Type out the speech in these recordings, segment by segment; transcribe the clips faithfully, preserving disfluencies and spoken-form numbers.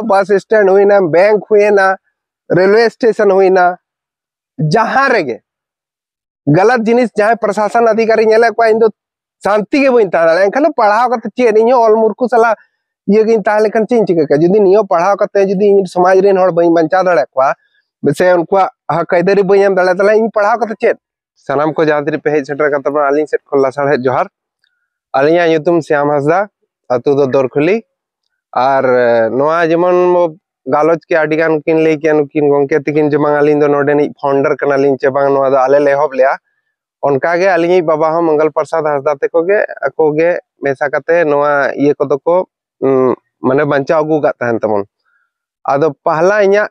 Bus stand ᱦᱩᱭᱱᱟ, bank ᱦᱩᱭᱮᱱᱟ, railway station ᱦᱩᱭᱱᱟ, ᱡᱟᱦᱟᱸ ᱨᱮᱜᱮ ᱜᱟᱞᱟᱛ ᱡᱤᱱᱤᱥ ᱡᱟᱦᱟᱸᱭ ᱯᱨᱚᱥᱟᱥᱚᱱ ᱚᱫᱷᱤᱠᱟᱨᱤ ᱧᱮᱞᱮᱫ ᱠᱚᱣᱟ, ᱤᱧ ᱫᱚ ᱥᱟᱱᱛᱤ ᱜᱮ ᱵᱟᱹᱧ ᱛᱟᱦᱮᱸ ᱫᱟᱲᱮᱭᱟᱜᱼᱟ᱾ ᱮᱱᱠᱷᱟᱱ ᱫᱚ ᱯᱟᱲᱦᱟᱣ ᱠᱟᱛᱮ ᱪᱮᱫ? ᱤᱧ ᱦᱚᱸ ᱚᱞ ᱢᱩᱨᱠᱷᱩ ᱥᱟᱞᱟᱜ ᱤᱭᱟᱹ ᱜᱤᱧ ᱛᱟᱦᱮᱸ ᱞᱮᱱᱠᱷᱟᱱ ᱪᱮᱫ ᱤᱧ ᱪᱤᱠᱟᱹ ᱠᱮᱭᱟ? ᱡᱩᱫᱤ ᱱᱤᱭᱟᱹ ᱯᱟᱲᱦᱟᱣ ᱠᱟᱛᱮ ᱡᱩᱫᱤ ᱤᱧ ᱥᱚᱢᱟᱡᱽ ᱨᱮᱱ ᱦᱚᱲ ᱵᱟᱹᱧ ᱵᱟᱧᱪᱟᱣ ᱫᱟᱲᱮᱭᱟᱜ ᱠᱚᱣᱟ, ᱥᱮ ᱩᱱᱠᱩᱣᱟᱜ ᱦᱚᱠ ᱟᱹᱭᱫᱟᱹᱨᱤ ᱵᱟᱹᱧ ᱮᱢ ᱫᱟᱲᱮᱭᱟᱜᱼᱟ, ᱛᱟᱦᱚᱞᱮ ᱤᱧ ᱯᱟᱲᱦᱟᱣ ᱠᱟᱛᱮ ᱪᱮᱫ? ᱥᱟᱱᱟᱢ ᱠᱚ ᱡᱟᱦᱟᱸ ᱛᱤᱱᱟᱹᱜ ᱯᱮ ᱦᱮᱡ ᱥᱮᱴᱮᱨ ᱟᱠᱟᱱ ᱛᱟᱵᱚᱱᱟ, ᱟᱹᱞᱤᱧ ᱥᱮᱫ ᱠᱷᱚᱱ ᱞᱟᱥᱟᱲᱦᱮᱫ ᱡᱚᱦᱟᱨ᱾ ᱟᱹᱞᱤᱧᱟᱜ ᱧᱩᱛᱩᱢ ᱥᱭᱟᱢ ᱦᱟᱸᱥᱫᱟ, ᱟᱹᱛᱩ ᱫᱚ ᱫᱚᱨᱠᱷᱩᱞᱤ᱾ ᱟᱨ, ᱮ, ᱱᱚᱣᱟ ᱡᱮᱢᱚᱱ ᱜᱟᱞᱚᱪ ᱠᱮ ᱟᱹᱰᱤ ᱜᱟᱱ ᱠᱤᱱ ᱞᱟᱹᱭ ᱠᱮᱭᱟ ᱱᱩᱠᱤᱱ ᱜᱚᱢᱠᱮ ᱛᱟᱹᱠᱤᱱ ᱡᱮ ᱵᱟᱝ ᱟᱹᱞᱤᱧ ᱫᱚ ᱱᱚᱰᱮᱱᱤᱡ ᱯᱷᱟᱣᱩᱱᱰᱟᱨ ᱠᱟᱱᱟᱞᱤᱧ ᱪᱮ ᱵᱟᱝ ᱱᱚᱣᱟ ᱫᱚ ᱟᱞᱮ ᱞᱮ ᱮᱦᱚᱵ ᱞᱮᱜᱼᱟ, ᱚᱱᱠᱟᱜᱮ ᱟᱹᱞᱤᱧᱤᱡ ᱵᱟᱵᱟ ᱦᱚᱸ ᱢᱚᱝᱜᱚᱞ ᱯᱨᱚᱥᱟᱫᱽ ᱦᱟᱸᱥᱫᱟ ᱛᱮᱠᱚ ᱜᱮ, ᱟᱠᱚ ᱜᱮ ᱢᱮᱥᱟ ᱠᱟᱛᱮ ᱱᱚᱣᱟ ᱤᱭᱟᱹ ᱠᱚᱫᱚ ᱠᱚ, ᱩᱸ, ᱢᱟᱱᱮ ᱵᱟᱧᱪᱟᱣ ᱟᱹᱜᱩ ᱟᱠᱟᱫ ᱛᱟᱦᱮᱱ ᱛᱟᱵᱚᱱ᱾ ᱟᱫᱚ ᱯᱟᱦᱞᱟ ᱤᱧᱟᱹᱜ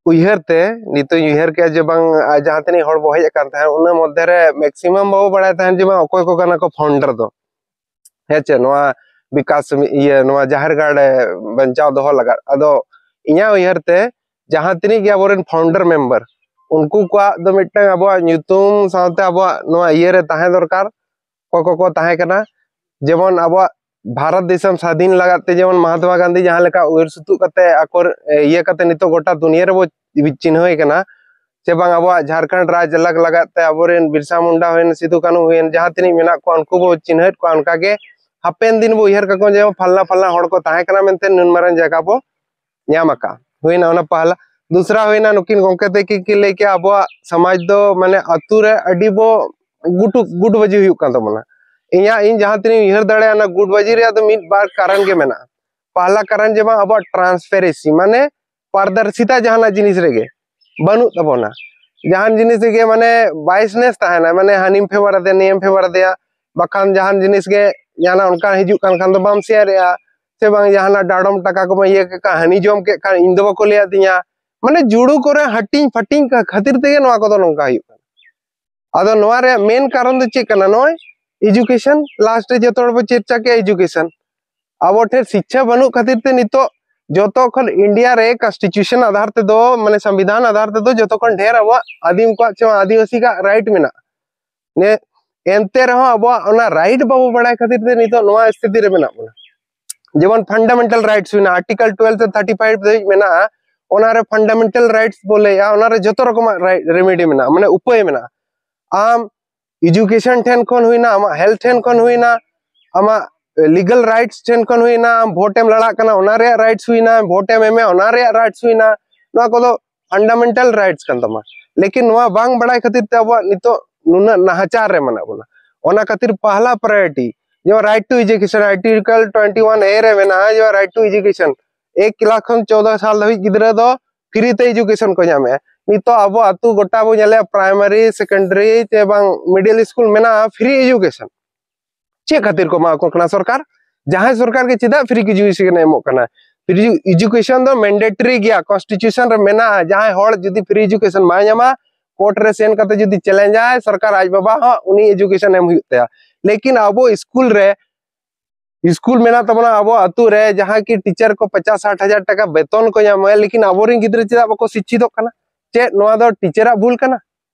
ᱩᱭᱦᱟᱹᱨ ᱛᱮ, ᱱᱤᱛᱚᱜ ᱤᱧ ᱩᱭᱦᱟᱹᱨ ᱠᱮᱜᱼᱟ ᱡᱮ ᱵᱟᱝ, ᱟᱨ ᱡᱟᱦᱟᱸ ᱛᱤᱱᱟᱹᱜ ᱦᱚᱲ ᱵᱚ ᱦᱮᱡ ᱟᱠᱟᱱ ᱛᱟᱦᱮᱸᱫ, ᱩᱱᱟᱹ ᱢᱚᱫᱽᱫᱷᱮ ᱨᱮ ᱢᱮᱠᱥᱤᱢᱟᱢ ᱵᱟᱵᱚ ᱵᱟᱲᱟᱭ ᱛᱟᱦᱮᱸᱫ ᱡᱮ ᱵᱟᱝ ᱚᱠᱚᱭ ᱠᱚ ᱠᱟᱱᱟ ᱠᱚ ᱯᱷᱟᱣᱩᱱᱰᱟᱨ ᱫᱚ, ᱦᱮᱸ ᱪᱮ, ᱱᱚᱣᱟ ᱵᱤᱠᱟᱥ ᱤᱭᱟᱹ, ᱱᱚᱣᱟ ᱡᱟᱦᱮᱨ ᱜᱟᱲ ᱨᱮ ᱵᱟᱧᱪᱟᱣ ᱫᱚᱦᱚ ᱞᱟᱜᱟᱫ᱾ ᱟᱫᱚ ᱤᱧᱟᱹᱜ ᱩᱭᱦᱟᱹᱨ ᱛᱮ ᱡᱟᱦᱟᱸ ᱛᱤᱱᱟᱹᱜ ᱜᱮ ᱟᱵᱚᱨᱮᱱ ᱯᱷᱟᱣᱩᱱᱰᱟᱨ ᱢᱮᱢᱵᱟᱨ, ᱩᱱᱠᱩ ᱠᱚᱣᱟᱜ ᱫᱚ ᱢᱤᱫᱴᱟᱝ ᱟᱵᱚᱣᱟᱜ ᱧᱩᱛᱩᱢ ᱥᱟᱶᱛᱮ ᱟᱵᱚᱣᱟᱜ ᱱᱚᱣᱟ ᱤᱭᱟᱹ ᱨᱮ ᱛᱟᱦᱮᱸ ᱫᱚᱨᱠᱟᱨ, ᱚᱠᱚᱭ ᱠᱚᱠᱚ ᱛᱟᱦᱮᱸ ᱠᱟᱱᱟ᱾ ᱡᱮᱢᱚᱱ ᱟᱵᱚᱣᱟᱜ ᱵᱷᱟᱨᱚᱛ ᱫᱤᱥᱚᱢ ᱥᱟᱫᱷᱤᱱ ᱞᱟᱜᱟᱫ ᱛᱮ ᱡᱮᱢᱚᱱ ᱢᱚᱦᱟᱛᱢᱟ ᱜᱟᱱᱫᱷᱤ ᱡᱟᱦᱟᱸ ᱞᱮᱠᱟ ᱩᱭᱦᱟᱹᱨ ᱥᱩᱛᱩᱜ ᱠᱟᱛᱮ ᱟᱠᱚ, ᱮ, ᱤᱭᱟᱹ ᱠᱟᱛᱮ ᱱᱤᱛᱚᱜ ᱜᱚᱴᱟ ᱫᱩᱱᱤᱭᱟᱹ ᱨᱮᱵᱚ ᱪᱤᱱᱦᱟᱹᱣ ᱠᱟᱱᱟ, ᱥᱮ ᱵᱟᱝ ᱟᱵᱚᱣᱟᱜ ᱡᱷᱟᱲᱠᱷᱚᱸᱰ ᱨᱟᱡᱽ ᱟᱞᱟᱜᱽ ᱞᱟᱜᱟᱫ ᱛᱮ ᱟᱵᱚᱨᱮᱱ ᱵᱤᱨᱥᱟ ᱢᱩᱱᱰᱟ ᱦᱩᱭᱮᱱ, ᱥᱤᱫᱩ ᱠᱟᱹᱱᱦᱩ ᱦᱩᱭᱮᱱ, ᱡᱟᱦᱟᱸ ᱛᱤᱱᱟᱹᱜ ᱢᱮᱱᱟᱜ ᱠᱚᱣᱟ ᱩᱱᱠᱩ ᱵᱚ ᱪᱤᱱᱦᱟᱹᱣᱮᱫ ᱠᱚᱣᱟ, ᱚᱱᱠᱟᱜᱮ ᱦᱟᱯᱮᱱ ᱫᱤᱱ ᱵᱚ ᱩᱭᱦᱟᱹᱨ ᱠᱟᱠᱚ ᱡᱮ ᱯᱷᱟᱞᱱᱟ ᱯᱷᱟᱞᱱᱟ ᱦᱚᱲ ᱠᱚ ᱛᱟᱦᱮᱸ ᱠᱟᱱᱟ ᱢᱮᱱᱛᱮ ᱱᱩᱱ ᱢᱟᱨᱟᱝ ᱡᱟᱭᱜᱟ ᱵᱚ ᱧᱟᱢ ᱟᱠᱟᱫᱼᱟ᱾ ᱦᱩᱭᱱᱟ ᱚᱱᱟ ᱯᱟᱦᱞᱟ᱾ ᱫᱩᱥᱨᱟ ᱦᱩᱭᱱᱟ ᱱᱩᱠᱤᱱ ᱜᱚᱢᱠᱮ ᱛᱟᱹᱠᱤᱱ ᱠᱤᱱ ᱞᱟᱹᱭ ᱠᱮᱜᱼᱟ ᱟᱵᱚᱣᱟᱜ ᱥᱚᱢᱟᱡᱽ ᱫᱚ ᱢᱟᱱᱮ ᱟᱹᱛᱩ ᱨᱮ ᱟᱹᱰᱤ ᱵᱚ ᱜᱩᱴᱩ, ᱜᱩᱴᱵᱟᱡᱤ ᱦᱩᱭᱩᱜ ᱠᱟᱱ ᱛᱟᱵᱚᱱᱟ᱾ ᱤᱧᱟᱹᱜ, ᱤᱧ ᱡᱟᱦᱟᱸ ᱛᱤᱱᱟᱹᱜ ᱤᱧ ᱩᱭᱦᱟᱹᱨ ᱫᱟᱲᱮᱭᱟᱜᱼᱟ, ᱚᱱᱟ ᱜᱩᱴᱵᱟᱡᱤ ᱨᱮᱭᱟᱜ ᱫᱚ ᱢᱤᱫ ᱵᱟᱨ ᱠᱟᱨᱚᱱ ᱜᱮ ᱢᱮᱱᱟᱜᱼᱟ᱾ ᱯᱟᱦᱞᱟ ᱠᱟᱨᱚᱱ ᱡᱮ ᱵᱟᱝ ᱟᱵᱚᱣᱟᱜ ᱴᱨᱟᱱᱥᱯᱮᱨᱮᱱᱥᱤ, ᱢᱟᱱᱮ ᱯᱟᱨᱫᱚᱨᱥᱤᱛᱟ ᱡᱟᱦᱟᱱᱟᱜ ᱡᱤᱱᱤᱥ ᱨᱮᱜᱮ ᱵᱟᱹᱱᱩᱜ ᱛᱟᱵᱚᱱᱟ᱾ ᱡᱟᱦᱟᱱ ᱡᱤᱱᱤᱥ ᱨᱮᱜᱮ ᱢᱟᱱᱮ ᱵᱟᱭᱤᱥᱱᱮᱥ ᱛᱟᱦᱮᱱᱟ, ᱢᱟᱱᱮ ᱦᱟᱹᱱᱤᱢ ᱯᱷᱮᱵᱟᱨ ᱟᱫᱮᱭᱟ, ᱱᱤᱭᱟᱹᱢ ᱯᱷᱮᱵᱟᱨ ᱟᱫᱮᱭᱟ, ᱵᱟᱠᱷᱟᱱ ᱡᱟᱦᱟᱱ ᱡᱤᱱᱤᱥ ᱜᱮ ᱡᱟᱦᱟᱱᱟᱜ ᱚᱱᱠᱟ ᱦᱤᱡᱩᱜ ᱠᱟᱱ ᱠᱷᱟᱱ ᱫᱚ ᱵᱟᱢ ᱥᱮᱭᱟᱨᱮᱜᱼᱟ, ᱥᱮ ᱵᱟᱝ ᱡᱟᱦᱟᱱᱟᱜ ᱰᱟᱰᱚᱢ ᱴᱟᱠᱟ ᱠᱚᱢ ᱤᱭᱟᱹ ᱠᱮᱫ ᱠᱷᱟᱱ, ᱦᱟᱹᱱᱤ ᱡᱚᱢ ᱠᱮᱫ ᱠᱷᱟᱱ ᱤᱧ ᱫᱚ ᱵᱟᱠᱚ ᱞᱟᱹᱭ ᱟᱹᱫᱤᱧᱟ, ᱢᱟᱱᱮ ᱡᱩᱲᱩ ᱠᱚᱨᱮ ᱦᱟᱹᱴᱤᱧ ᱯᱷᱟᱹᱴᱤᱧ ᱠᱷᱟᱹᱛᱤᱨ ᱛᱮᱜᱮ ᱱᱚᱣᱟ ᱠᱚᱫᱚ ᱱᱚᱝᱠᱟ ᱦᱩᱭᱩᱜ ᱠᱟᱱᱟ᱾ ᱟᱫᱚ ᱱᱚᱣᱟ ᱨᱮᱭᱟᱜ ᱢᱮᱱ ᱠᱟᱨᱚᱱ ᱫᱚ ᱪᱮᱫ ᱠᱟᱱᱟ? ᱱᱚᱜᱼᱚᱭ ᱮᱡᱩᱠᱮᱥᱚᱱ, ᱞᱟᱥᱴ ᱨᱮ ᱡᱚᱛᱚ ᱦᱚᱲ ᱵᱚ ᱪᱮᱫ ᱪᱟᱠᱮ ᱮᱡᱩᱠᱮᱥᱚᱱ᱾ ᱟᱵᱚ ᱴᱷᱮᱱ ᱥᱤᱪᱪᱷᱟ ᱵᱟᱹᱱᱩᱜ ᱠᱷᱟᱹᱛᱤᱨ ᱛᱮ ᱱᱤᱛᱚᱜ ᱡᱚᱛᱚ ᱠᱷᱚᱱ ᱤᱱᱰᱤᱭᱟ ᱨᱮ ᱠᱚᱱᱥᱴᱤᱴᱤᱭᱩᱥᱚᱱ ᱟᱫᱷᱟᱨ ᱛᱮᱫᱚ, ᱢᱟᱱᱮ ᱥᱚᱝᱵᱤᱫᱷᱟᱱ ᱟᱫᱷᱟᱨ ᱛᱮᱫᱚ ᱡᱚᱛᱚ ᱠᱷᱚᱱ ᱰᱷᱮᱨ ᱟᱵᱚᱣᱟᱜ ᱟᱹᱫᱤᱢ ᱠᱚᱣᱟᱜ ᱪᱮ ᱟᱹᱫᱤᱵᱟᱹᱥᱤ ᱠᱚᱣᱟᱜ ᱨᱟᱭᱤᱴ ᱢᱮᱱᱟᱜᱼᱟ᱾ ᱱᱮ-, ᱮᱱᱛᱮ ᱨᱮᱦᱚᱸ ᱟᱵᱚᱣᱟᱜ ᱚᱱᱟ ᱨᱟᱭᱤᱴ ᱵᱟᱵᱚ ᱵᱟᱲᱟᱭ ᱠᱷᱟᱹᱛᱤᱨ ᱛᱮ ᱱᱤᱛᱚᱜ ᱱᱚᱣᱟ ᱥᱛᱷᱤᱛᱤ ᱨᱮ ᱢᱮᱱᱟᱜ ᱵᱚᱱᱟ᱾ ᱡᱮᱢᱚᱱ ᱯᱷᱟᱱᱰᱟᱢᱮᱱᱴᱟᱞ ᱨᱟᱭᱤᱴᱥ ᱦᱩᱭᱱᱟ, ᱟᱨᱴᱤᱠᱟᱞ ᱴᱩᱭᱮᱞᱵᱷ ᱛᱮ ᱛᱷᱟᱨᱴᱤ ᱯᱷᱟᱭᱤᱵᱷ ᱫᱷᱟᱹᱵᱤᱡ ᱢᱮᱱᱟᱜᱼᱟ, ᱚᱱᱟᱨᱮ ᱯᱷᱟᱱᱰᱟᱢᱮᱱᱴᱟᱞ ᱨᱟᱭᱤᱴᱥ ᱵᱚ ᱞᱟᱹᱭᱮᱜᱼᱟ, ᱚᱱᱟᱨᱮ ᱡᱚᱛᱚ ᱨᱚᱠᱚᱢᱟᱜ ᱨᱮᱢᱮᱰᱤ ᱢᱮᱱᱟᱜᱼᱟ, ᱢᱟᱱᱮ ᱩᱯᱟᱹᱭ ᱢᱮᱱᱟᱜᱼᱟ᱾ ᱟᱢ ᱮᱡᱩᱠᱮᱥᱚᱱ ᱴᱷᱮᱱ ᱠᱷᱚᱱ ᱦᱩᱭᱱᱟ, ᱟᱢᱟᱜ ᱦᱮᱞᱛᱷ ᱴᱷᱮᱱ ᱠᱷᱚᱱ ᱦᱩᱭᱱᱟ, ᱟᱢᱟᱜ ᱞᱤᱜᱟᱞ ᱨᱟᱭᱤᱴᱥ ᱴᱷᱮᱱ ᱠᱷᱚᱱ ᱦᱩᱭᱱᱟ, ᱟᱢ ᱵᱷᱳᱴ ᱮᱢ ᱞᱟᱲᱟᱜ ᱠᱟᱱᱟ, ᱚᱱᱟ ᱨᱮᱭᱟᱜ ᱨᱟᱭᱤᱴᱥ ᱦᱩᱭᱱᱟ, ᱵᱷᱳᱴ ᱮᱢ ᱮᱢᱮ, ᱚᱱᱟ ᱨᱮᱭᱟᱜ ᱨᱟᱭᱤᱴᱥ ᱦᱩᱭᱱᱟ, ᱱᱚᱣᱟ ᱠᱚᱫᱚ ᱯᱷᱟᱱᱰᱟᱢᱮᱱᱴᱟᱞ ᱨᱟᱭᱤᱴᱥ ᱠᱟᱱ ᱛᱟᱢᱟ᱾ ᱞᱮᱠᱤᱱ ᱱᱚᱣᱟ ᱵᱟᱝ ᱵᱟᱲᱟᱭ ᱠᱷᱟᱹᱛᱤᱨ ᱛᱮ ᱟᱵᱚᱣᱟᱜ ᱱᱤᱛᱚᱜ ᱱᱩᱱᱟᱹᱜ ᱱᱟᱦᱟᱪᱟᱨ ᱨᱮ ᱢᱮᱱᱟᱜ ᱵᱚᱱᱟ᱾ ᱚᱱᱟ ᱠᱷᱟᱹᱛᱤᱨ ᱯᱟᱦᱞᱟ ᱯᱨᱟᱭᱳᱨᱤᱴᱤ, ᱡᱮᱢᱚᱱ right two education, article twenty ᱣᱟᱱ ᱮ ᱨᱮ ᱢᱮᱱᱟᱜᱼᱟ, ᱡᱮᱢᱚᱱ ᱨᱟᱭᱤᱴ ᱴᱩ ᱮᱡᱩᱠᱮᱥᱚᱱ, ᱮᱠ ᱠᱞᱟᱥ ᱠᱷᱚᱱ ᱪᱳᱫᱚ ᱥᱟᱞ ᱫᱷᱟᱹᱵᱤᱡ ᱜᱤᱫᱽᱨᱟᱹ ᱫᱚ ᱯᱷᱨᱤ ᱛᱮ ᱮᱡᱩᱠᱮᱥᱚᱱ ᱠᱚ ᱧᱟᱢᱮᱜᱼᱟ᱾ ᱱᱤᱛᱚᱜ ᱟᱵᱚ ᱟᱛᱩ ᱜᱚᱴᱟ ᱵᱚ ᱧᱮᱞᱮᱜᱼᱟ, ᱯᱨᱟᱭᱢᱟᱨᱤ, ᱥᱮᱠᱮᱱᱰᱟᱨᱤ ᱪᱮ ᱵᱟᱝ ᱢᱤᱰᱤᱞ ᱥᱠᱩᱞ ᱢᱮᱱᱟᱜᱼᱟ, ᱯᱷᱨᱤ ᱮᱡᱩᱠᱮᱥᱚᱱ᱾ ᱪᱮᱫ ᱠᱷᱟᱹᱛᱤᱨ ᱠᱚ ᱮᱢᱟ ᱠᱚ ᱠᱟᱱᱟ ᱥᱚᱨᱠᱟᱨ? ᱡᱟᱦᱟᱸᱭ ᱥᱚᱨᱠᱟᱨ ᱜᱮ ᱪᱮᱫᱟᱜ ᱯᱷᱨᱤ ᱮᱡᱩᱠᱮᱥᱚᱱ ᱮ ᱮᱢᱚᱜ ᱠᱟᱱᱟ? ᱯᱷᱨᱤ ᱮᱡᱩᱠᱮᱥᱚᱱ ᱫᱚ ᱢᱮᱱᱰᱮᱴᱟᱨᱤ ᱜᱮᱭᱟ, ᱠᱚᱱᱥᱴᱤᱴᱤᱭᱩᱥᱚᱱ ᱨᱮ ᱢᱮᱱᱟᱜᱼᱟ᱾ ᱡᱟᱦᱟᱸᱭ ᱦᱚᱲ ᱡᱩᱫᱤ ᱯᱷᱨᱤ ᱮᱡᱩᱠᱮᱥᱚᱱ ᱵᱟᱭ ᱧᱟᱢᱟ, ᱠᱳᱨᱴ ᱨᱮ ᱥᱮᱱ ᱠᱟᱛᱮ ᱡᱩᱫᱤ ᱪᱮᱞᱮᱧᱡᱟᱭ ᱥᱚᱨᱠᱟᱨ ᱟᱡ ᱵᱟᱵᱟ ᱦᱚᱸ, ᱩᱱᱤ ᱮᱡᱩᱠᱮᱥᱚᱱ ᱮᱢ ᱦᱩᱭᱩᱜ ᱛᱟᱭᱟ᱾ ᱞᱮᱠᱤᱱ ᱟᱵᱚ ᱥᱠᱩᱞ ᱨᱮ, ᱥᱠᱩᱞ ᱢᱮᱱᱟᱜ ᱛᱟᱵᱚᱱᱟ ᱟᱵᱚ ᱟᱛᱩ ᱨᱮ, ᱡᱟᱦᱟᱸ ᱠᱤ ᱴᱤᱪᱟᱨ ᱠᱚ ᱯᱚᱪᱟᱥ ᱥᱟᱴ ᱦᱟᱡᱟᱨ ᱴᱟᱠᱟ ᱵᱮᱛᱚᱱ ᱠᱚ ᱧᱟᱢᱟ, ᱞᱮᱠᱤᱱ ᱟᱵᱚᱨᱮᱱ ᱜᱤᱫᱽᱨᱟᱹ ᱪᱮᱫᱟᱜ ᱵᱟᱠᱚ ᱥᱤᱠᱠᱷᱤᱛᱚᱜ ᱠᱟᱱᱟ? ᱪᱮᱫ ᱱᱚᱣᱟ ᱫᱚ ᱴᱤᱪᱟᱨᱟᱜ ᱵᱷᱩᱞ ᱠᱟᱱᱟ?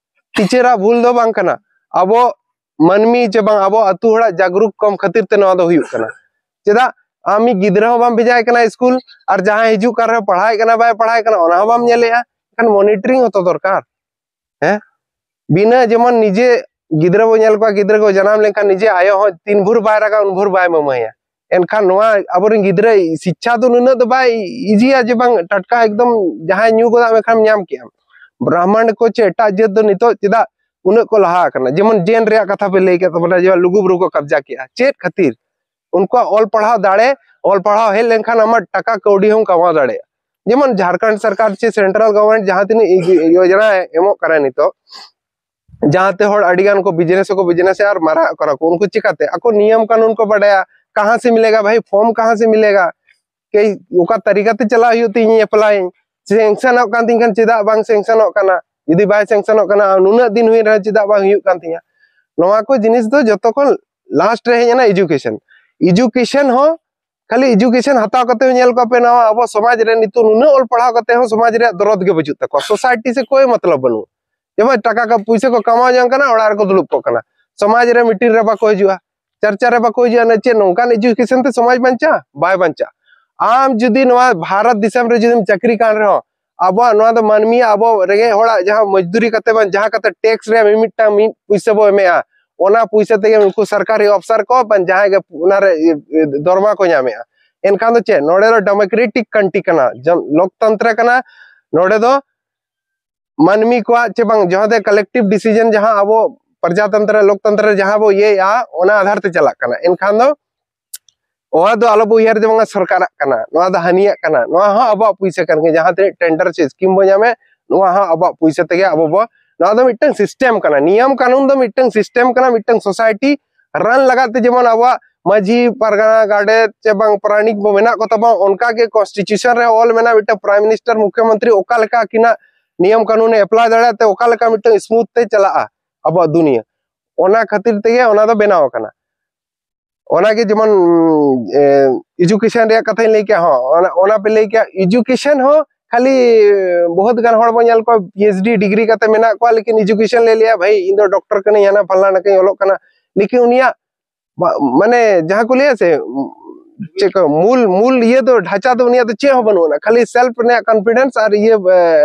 ᱴᱤᱪᱟᱨᱟᱜ ᱵᱷᱩᱞ ᱫᱚ ᱵᱟᱝ ᱠᱟᱱᱟ᱾ ᱟᱵᱚ ᱢᱟᱹᱱᱢᱤ ᱪᱮ ᱵᱟᱝ ᱟᱵᱚ ᱟᱛᱩ ᱦᱚᱲᱟᱜ ᱡᱟᱜᱽᱨᱩᱠ ᱠᱚᱢ ᱠᱷᱟᱹᱛᱤᱨ ᱛᱮ ᱱᱚᱣᱟ ᱫᱚ ᱦᱩᱭᱩᱜ ᱠᱟᱱᱟ᱾ ᱪᱮᱫᱟᱜ ᱟᱢ ᱢᱤᱫ ᱜᱤᱫᱽᱨᱟᱹ ᱦᱚᱸ ᱵᱟᱢ ᱵᱷᱮᱡᱟᱭ ᱠᱟᱱᱟ ᱥᱠᱩᱞ, ᱟᱨ ᱡᱟᱦᱟᱸᱭ ᱦᱤᱡᱩᱜ ᱠᱟᱱ ᱨᱮᱦᱚᱸ ᱯᱟᱲᱦᱟᱣᱮᱫ ᱠᱟᱱᱟ ᱵᱟᱭ ᱯᱟᱲᱦᱟᱣᱮᱫ ᱠᱟᱱᱟ, ᱚᱱᱟ ᱦᱚᱸ ᱵᱟᱢ ᱧᱮᱞᱮᱜᱼᱟ? ᱮᱱᱠᱷᱟᱱ ᱢᱚᱱᱤᱴᱚᱨᱤᱝ ᱦᱚᱸᱛᱚ ᱫᱚᱨᱠᱟᱨ᱾ ᱦᱮᱸ, ᱵᱤᱱᱟᱹ ᱡᱮᱢᱚᱱ ᱱᱤᱡᱮ ᱜᱤᱫᱽᱨᱟᱹ ᱵᱚ ᱧᱮᱞ ᱠᱚᱣᱟ, ᱜᱤᱫᱽᱨᱟᱹ ᱠᱚ ᱡᱟᱱᱟᱢ ᱞᱮᱱᱠᱷᱟᱱ ᱱᱤᱡᱮ ᱟᱭᱳ ᱦᱚᱸ ᱛᱤᱱ ᱵᱷᱳᱨ ᱵᱟᱭ ᱨᱟᱜᱟ ᱩᱱ ᱵᱷᱳᱨ ᱵᱟᱭ ᱢᱟᱢᱟᱭᱟ᱾ ᱮᱱᱠᱷᱟᱱ ᱱᱚᱣᱟ ᱟᱵᱚᱨᱮᱱ ᱜᱤᱫᱽᱨᱟᱹ ᱥᱤᱪᱪᱷᱟ ᱫᱚ ᱱᱩᱱᱟᱹᱜ ᱫᱚ ᱵᱟᱭ ᱤᱡᱤᱭᱟ ᱡᱮ ᱵᱟᱝ ᱴᱟᱴᱠᱟ ᱮᱠᱫᱚᱢ ᱡᱟᱦᱟᱸᱭ ᱧᱩ ᱜᱚᱫᱟᱜ ᱢᱮ ᱠᱷᱟᱱ ᱧᱟᱢ ᱠᱮᱜᱼᱟᱢ᱾ ᱵᱨᱟᱦᱢᱟᱱ ᱠᱚ ᱪᱮ ᱮᱴᱟᱜ ᱡᱟᱹᱛ ᱫᱚ ᱱᱤᱛᱚᱜ ᱪᱮᱫᱟᱜ ᱩᱱᱟᱹᱜ ᱠᱚ ᱞᱟᱦᱟ ᱟᱠᱟᱱᱟ? ᱡᱮᱢᱚᱱ ᱡᱮᱱ ᱨᱮᱭᱟᱜ ᱠᱟᱛᱷᱟ ᱯᱮ ᱞᱟᱹᱭ ᱠᱮᱫ ᱛᱟᱵᱚᱱᱟ, ᱡᱮ ᱞᱩᱜᱩ ᱵᱩᱨᱩ ᱠᱚ ᱠᱟᱵᱡᱟ ᱠᱮᱜᱼᱟ᱾ ᱪᱮᱫ ᱠᱷᱟᱹᱛᱤᱨ? ᱩᱱᱠᱩᱣᱟᱜ ᱚᱞ ᱯᱟᱲᱦᱟᱣ ᱫᱟᱲᱮ, ᱚᱞ ᱯᱟᱲᱦᱟᱣ ᱦᱮᱡ ᱞᱮᱱᱠᱷᱟᱱ ᱟᱢᱟᱜ ᱴᱟᱠᱟ ᱠᱟᱹᱣᱰᱤ ᱦᱚᱸᱢ ᱠᱟᱢᱟᱣ ᱫᱟᱲᱮᱭᱟᱜᱼᱟ᱾ ᱡᱮᱢᱚᱱ ᱡᱷᱟᱲᱠᱷᱚᱸᱰ ᱥᱚᱨᱠᱟᱨ ᱪᱮ ᱥᱮᱱᱴᱨᱟᱞ ᱜᱚᱵᱷᱚᱨᱱᱢᱮᱱᱴ ᱡᱟᱦᱟᱸ ᱛᱤᱱᱟᱹᱜ ᱤᱡ-, ᱭᱳᱡᱚᱱᱟ ᱮᱢᱚᱜ ᱠᱟᱱᱟ ᱱᱤᱛᱚᱜ, ᱡᱟᱦᱟᱸᱛᱮ ᱦᱚᱲ ᱟᱹᱰᱤ ᱜᱟᱱ ᱠᱚ ᱵᱤᱡᱽᱱᱮᱥ ᱦᱚᱸᱠᱚ ᱵᱤᱡᱽᱱᱮᱥᱮᱜᱼᱟ ᱟᱨ ᱢᱟᱨᱟᱝ ᱠᱟᱱᱟ ᱠᱚ, ᱩᱱᱠᱩ ᱪᱤᱠᱟᱛᱮ ᱟᱠᱚ ᱱᱤᱭᱚᱢ ᱠᱟᱹᱱᱩᱱ ᱠᱚ ᱵᱟᱰᱟᱭᱟ? ᱠᱟᱦᱟᱸ ᱥᱮ ᱢᱤᱞᱮᱜᱟ ᱵᱷᱟᱭ, ᱯᱷᱚᱨᱢ ᱠᱟᱦᱟᱸ ᱥᱮ ᱢᱤᱞᱮᱜᱟ? ᱠᱟᱹᱡ ᱚᱠᱟ ᱛᱟᱹᱨᱤᱠᱟ ᱛᱮ ᱪᱟᱞᱟᱜ ᱦᱩᱭᱩᱜ ᱛᱤᱧ ᱮᱯᱞᱟᱭᱟᱹᱧ? ᱥᱮᱝᱥᱚᱱᱚᱜ ᱠᱟᱱ ᱛᱤᱧ ᱠᱷᱟᱱ ᱪᱮᱫᱟᱜ ᱵᱟᱝ ᱥᱮᱝᱥᱚᱱᱚᱜ ᱠᱟᱱᱟ? ᱡᱩᱫᱤ ᱵᱟᱭ ᱥᱮᱝᱥᱚᱱᱚᱜ ᱠᱟᱱᱟ, ᱱᱩᱱᱟᱹᱜ ᱫᱤᱱ ᱦᱩᱭᱮᱱ ᱨᱮᱦᱚᱸ ᱪᱮᱫᱟᱜ ᱵᱟᱝ ᱦᱩᱭᱩᱜ ᱠᱟᱱ ᱛᱤᱧᱟ? ᱱᱚᱣᱟ ᱠᱚ ᱡᱤᱱᱤᱥ ᱫᱚ ᱡᱚᱛᱚ ᱠᱷᱚᱱ ᱞᱟᱥᱴ ᱨᱮ ᱦᱮᱡ ᱮᱱᱟ ᱮᱡᱩᱠᱮᱥᱚᱱ᱾ ᱮᱡᱩᱠᱮᱥᱚᱱ ᱦᱚᱸ ᱠᱷᱟᱹᱞᱤ ᱮᱡᱩᱠᱮᱥᱚᱱ ᱦᱟᱛᱟᱣ ᱠᱟᱛᱮ ᱦᱚᱸ ᱧᱮᱞ ᱠᱚᱯᱮ, ᱱᱚᱣᱟ ᱟᱵᱚ ᱥᱚᱢᱟᱡᱽ ᱨᱮ ᱱᱤᱛᱚᱜ ᱱᱩᱱᱟᱹᱜ ᱚᱞ ᱯᱟᱲᱦᱟᱣ ᱠᱟᱛᱮ ᱦᱚᱸ ᱥᱚᱢᱟᱡᱽ ᱨᱮᱭᱟᱜ ᱫᱚᱨᱚᱫ ᱜᱮ ᱵᱟᱹᱪᱩᱜ ᱛᱟᱠᱚᱣᱟ᱾ ᱥᱳᱥᱟᱭᱴᱤ ᱥᱮ ᱠᱳᱭ ᱢᱚᱛᱞᱚᱵ ᱵᱟᱹᱱᱩᱜᱼᱟ᱾ ᱡᱮᱢᱚᱱ ᱴᱟᱠᱟ ᱠᱟ-, ᱯᱩᱭᱥᱟᱹ ᱠᱚ ᱠᱟᱢᱟᱣ ᱡᱚᱝ ᱠᱟᱱᱟ, ᱚᱲᱟᱜ ᱨᱮᱠᱚ ᱫᱩᱲᱩᱵ ᱠᱚᱜ ᱠᱟᱱᱟ, ᱥᱚᱢᱟᱡᱽ ᱨᱮ ᱢᱤᱴᱤᱝ ᱨᱮ ᱵᱟᱠᱚ ᱦᱤᱡᱩᱜᱼᱟ᱾ ᱪᱟᱨᱪᱟ ᱨᱮ ᱵᱟᱠᱚ ᱦᱤᱡᱩᱜᱼᱟ᱾ ᱪᱮᱫ ᱱᱚᱝᱠᱟᱱ ᱮᱡᱩᱠᱮᱥᱚᱱ ᱛᱮ ᱥᱚᱢᱟᱡᱽ ᱵᱟᱧᱪᱟᱜᱼᱟ? ᱵᱟᱭ ᱵᱟᱧᱪᱟᱜᱼᱟ᱾ ᱟᱢ ᱡᱩᱫᱤ ᱱᱚᱣᱟ ᱵᱷᱟᱨᱚᱛ ᱫᱤᱥᱚᱢ ᱨᱮ ᱡᱩᱫᱤᱢ ᱪᱟᱹᱠᱨᱤ ᱠᱟᱱ ᱨᱮᱦᱚᱸ, ᱟᱵᱚᱣᱟᱜ ᱱᱚᱣᱟ ᱫᱚ ᱢᱟᱹᱱᱢᱤᱭᱟᱜ, ᱟᱵᱚ ᱨᱮᱸᱜᱮᱡ ᱦᱚᱲᱟᱜ ᱡᱟᱦᱟᱸ ᱢᱚᱡᱽᱫᱩᱨᱤ ᱠᱟᱛᱮ ᱵᱟᱝ ᱡᱟᱦᱟᱸ ᱠᱟᱛᱮ ᱴᱮᱠᱥ ᱨᱮ ᱢᱤᱢᱤᱫᱴᱟᱝ ᱢᱤᱫ ᱯᱩᱭᱥᱟᱹ ᱵᱚ ᱮᱢᱮᱜᱼᱟ, ᱚᱱᱟ ᱯᱩᱭᱥᱟᱹ ᱛᱮᱜᱮ ᱩᱱᱠᱩ ᱥᱚᱨᱠᱟᱨᱤ ᱚᱯᱷᱥᱟᱨ ᱠᱚ ᱵᱟᱝ ᱡᱟᱦᱟᱸᱭ ᱜᱮ ᱚᱱᱟᱨᱮ ᱫᱚᱨᱢᱟ ᱠᱚ ᱧᱟᱢᱮᱜᱼᱟ᱾ ᱮᱱᱠᱷᱟᱱ ᱫᱚ ᱪᱮᱫ ᱱᱚᱰᱮ ᱫᱚ ᱰᱮᱢᱳᱠᱨᱮᱴᱤᱠ ᱠᱟᱱᱴᱨᱤ ᱠᱟᱱᱟ, ᱞᱳᱠᱛᱚᱱᱛᱨᱚ ᱠᱟᱱᱟ? ᱱᱚᱰᱮ ᱫᱚ ᱢᱟᱹᱱᱢᱤ ᱠᱚᱣᱟᱜ ᱪᱮ ᱵᱟᱝ ᱡᱟᱦᱟᱸ ᱫᱚ ᱠᱟᱞᱮᱠᱴᱤᱵᱷ ᱰᱤᱥᱤᱡᱚᱱ, ᱡᱟᱦᱟᱸ ᱟᱵᱚ ᱯᱨᱚᱡᱟᱛᱚᱱᱛᱨᱚ, ᱞᱳᱠᱛᱚᱱᱛᱨᱚ ᱨᱮ ᱡᱟᱦᱟᱸ ᱵᱚ ᱤᱭᱟᱹᱭᱮᱜᱼᱟ, ᱚᱱᱟ ᱟᱫᱷᱟᱨ ᱛᱮ ᱪᱟᱞᱟᱜ ᱠᱟᱱᱟ᱾ ᱮᱱᱠᱷᱟᱱ ᱫᱚ ᱱᱚᱣᱟ ᱫᱚ ᱟᱞᱚ ᱵᱚ ᱩᱭᱦᱟᱹᱨ ᱡᱮ ᱵᱟᱝᱟ ᱥᱚᱨᱠᱟᱨᱟᱜ ᱠᱟᱱᱟ, ᱱᱚᱣᱟ ᱫᱚ ᱦᱟᱹᱱᱤᱭᱟᱜ ᱠᱟᱱᱟ, ᱱᱚᱣᱟ ᱦᱚᱸ ᱟᱵᱚᱣᱟᱜ ᱯᱩᱭᱥᱟᱹ ᱠᱟᱱ ᱜᱮᱭᱟ᱾ ᱡᱟᱦᱟᱸ ᱛᱤᱱᱟᱹᱜ ᱴᱮᱱᱰᱟᱨ ᱥᱮ ᱥᱠᱤᱢ ᱵᱚ ᱧᱟᱢᱮᱫ, ᱱᱚᱣᱟ ᱦᱚᱸ ᱟᱵᱚᱣᱟᱜ ᱯᱩᱭᱥᱟᱹ ᱛᱮᱜᱮ ᱟᱵᱚ ᱵᱚ, ᱱᱚᱣᱟ ᱫᱚ ᱢᱤᱫᱴᱟᱝ ᱥᱤᱥᱴᱮᱢ ᱠᱟᱱᱟ, ᱱᱤᱭᱚᱢ ᱠᱟᱹᱱᱩᱱ ᱫᱚ ᱢᱤᱫᱴᱟᱝ ᱥᱤᱥᱴᱮᱢ ᱠᱟᱱᱟ, ᱢᱤᱫᱴᱟᱝ ᱥᱳᱥᱟᱭᱴᱤ ᱨᱟᱱ ᱞᱟᱜᱟᱫ ᱛᱮ ᱡᱮᱢᱚᱱ ᱟᱵᱚᱣᱟᱜ ᱢᱟᱹᱡᱷᱤ ᱯᱟᱨᱜᱟᱱᱟ ᱜᱟᱰᱮᱛ ᱪᱮ ᱵᱟᱝ ᱯᱟᱨᱟᱱᱤᱠ ᱵᱚ ᱢᱮᱱᱟᱜ ᱠᱚ ᱛᱟᱵᱚᱱ, ᱚᱱᱠᱟ ᱜᱮ ᱠᱚᱱᱥᱴᱤᱴᱤᱭᱩᱥᱚᱱ ᱨᱮ ᱚᱞ ᱢᱮᱱᱟᱜᱼᱟ, ᱢᱤᱫᱴᱟᱝ ᱯᱨᱟᱭᱤᱢ ᱢᱤᱱᱤᱥᱴᱟᱨ ᱢᱩᱠᱷᱭᱚᱢᱚᱱᱛᱨᱤ ᱚᱠᱟ ᱞᱮᱠᱟ ᱟᱹᱠᱤᱱᱟᱜ ᱱᱤᱭᱚᱢ ᱠᱟᱹᱱᱩᱱ ᱮ ᱮᱯᱞᱟᱭ ᱫᱟᱲᱮᱭᱟᱜ ᱛᱮ ᱚᱠᱟ ᱞᱮᱠᱟ ᱢᱤᱫᱴᱟᱝ ᱥᱢᱩᱛᱷ ᱛᱮ ᱪᱟᱞᱟᱜᱼᱟ ᱟᱵᱚᱣᱟᱜ ᱫᱩᱱᱤᱭᱟᱹ, ᱚᱱᱟ ᱠᱷᱟᱹᱛᱤᱨ ᱛᱮᱜᱮ ᱚᱱᱟ ᱫᱚ ᱵᱮᱱᱟᱣ ᱟᱠᱟᱱᱟ᱾ ᱚᱱᱟᱜᱮ ᱡᱮᱢᱚᱱ ᱮᱡᱩᱠᱮᱥᱚᱱ ᱨᱮᱭᱟᱜ ᱠᱟᱛᱷᱟᱧ ᱞᱟᱹᱭ ᱠᱮᱜᱼᱟ, ᱦᱚᱸ, ᱚᱱᱟ, ᱚᱱᱟ ᱯᱮ ᱞᱟᱹᱭ ᱠᱮᱜᱼᱟ, ᱮᱡᱩᱠᱮᱥᱚᱱ ᱦᱚᱸ ᱠᱷᱟᱹᱞᱤ ᱵᱚᱦᱩᱛ ᱜᱟᱱ ᱦᱚᱲ ᱵᱚᱱ ᱧᱮᱞ ᱠᱚᱣᱟ ᱯᱤ ᱮᱭᱤᱪ ᱰᱤ ᱰᱤᱜᱽᱨᱤ ᱠᱟᱛᱮ ᱢᱮᱱᱟᱜ ᱠᱚᱣᱟ, ᱞᱮᱠᱤᱱ ᱮᱡᱩᱠᱮᱥᱚᱱ ᱞᱮ ᱞᱟᱹᱭᱟ, ᱵᱷᱟᱹᱭ, ᱤᱧ ᱫᱚ ᱰᱚᱠᱴᱚᱨ ᱠᱟᱹᱱᱟᱹᱧ, ᱦᱟᱱᱟ ᱯᱷᱟᱞᱱᱟ ᱱᱟᱠᱟᱧ ᱚᱞᱚᱜ ᱠᱟᱱᱟ, ᱞᱮᱠᱤᱱ ᱩᱱᱤᱭᱟᱜ ᱢᱟ-, ᱢᱟᱱᱮ ᱡᱟᱦᱟᱸ ᱠᱚ ᱞᱟᱹᱭᱟ ᱥᱮ, ᱪᱮᱫ ᱠᱚ ᱢᱩᱞ, ᱢᱩᱞ ᱤᱭᱟᱹ ᱫᱚ, ᱰᱷᱟᱸᱪᱟ ᱫᱚ ᱩᱱᱤᱭᱟᱜ ᱫᱚ ᱪᱮᱫ ᱦᱚᱸ ᱵᱟᱹᱱᱩᱜ ᱟᱱᱟ, ᱠᱷᱟᱹᱞᱤ ᱥᱮᱞᱯ ᱨᱮᱭᱟᱜ ᱠᱚᱱᱯᱷᱤᱰᱮᱱᱥ ᱟᱨ ᱤᱭᱟᱹ, ᱮ,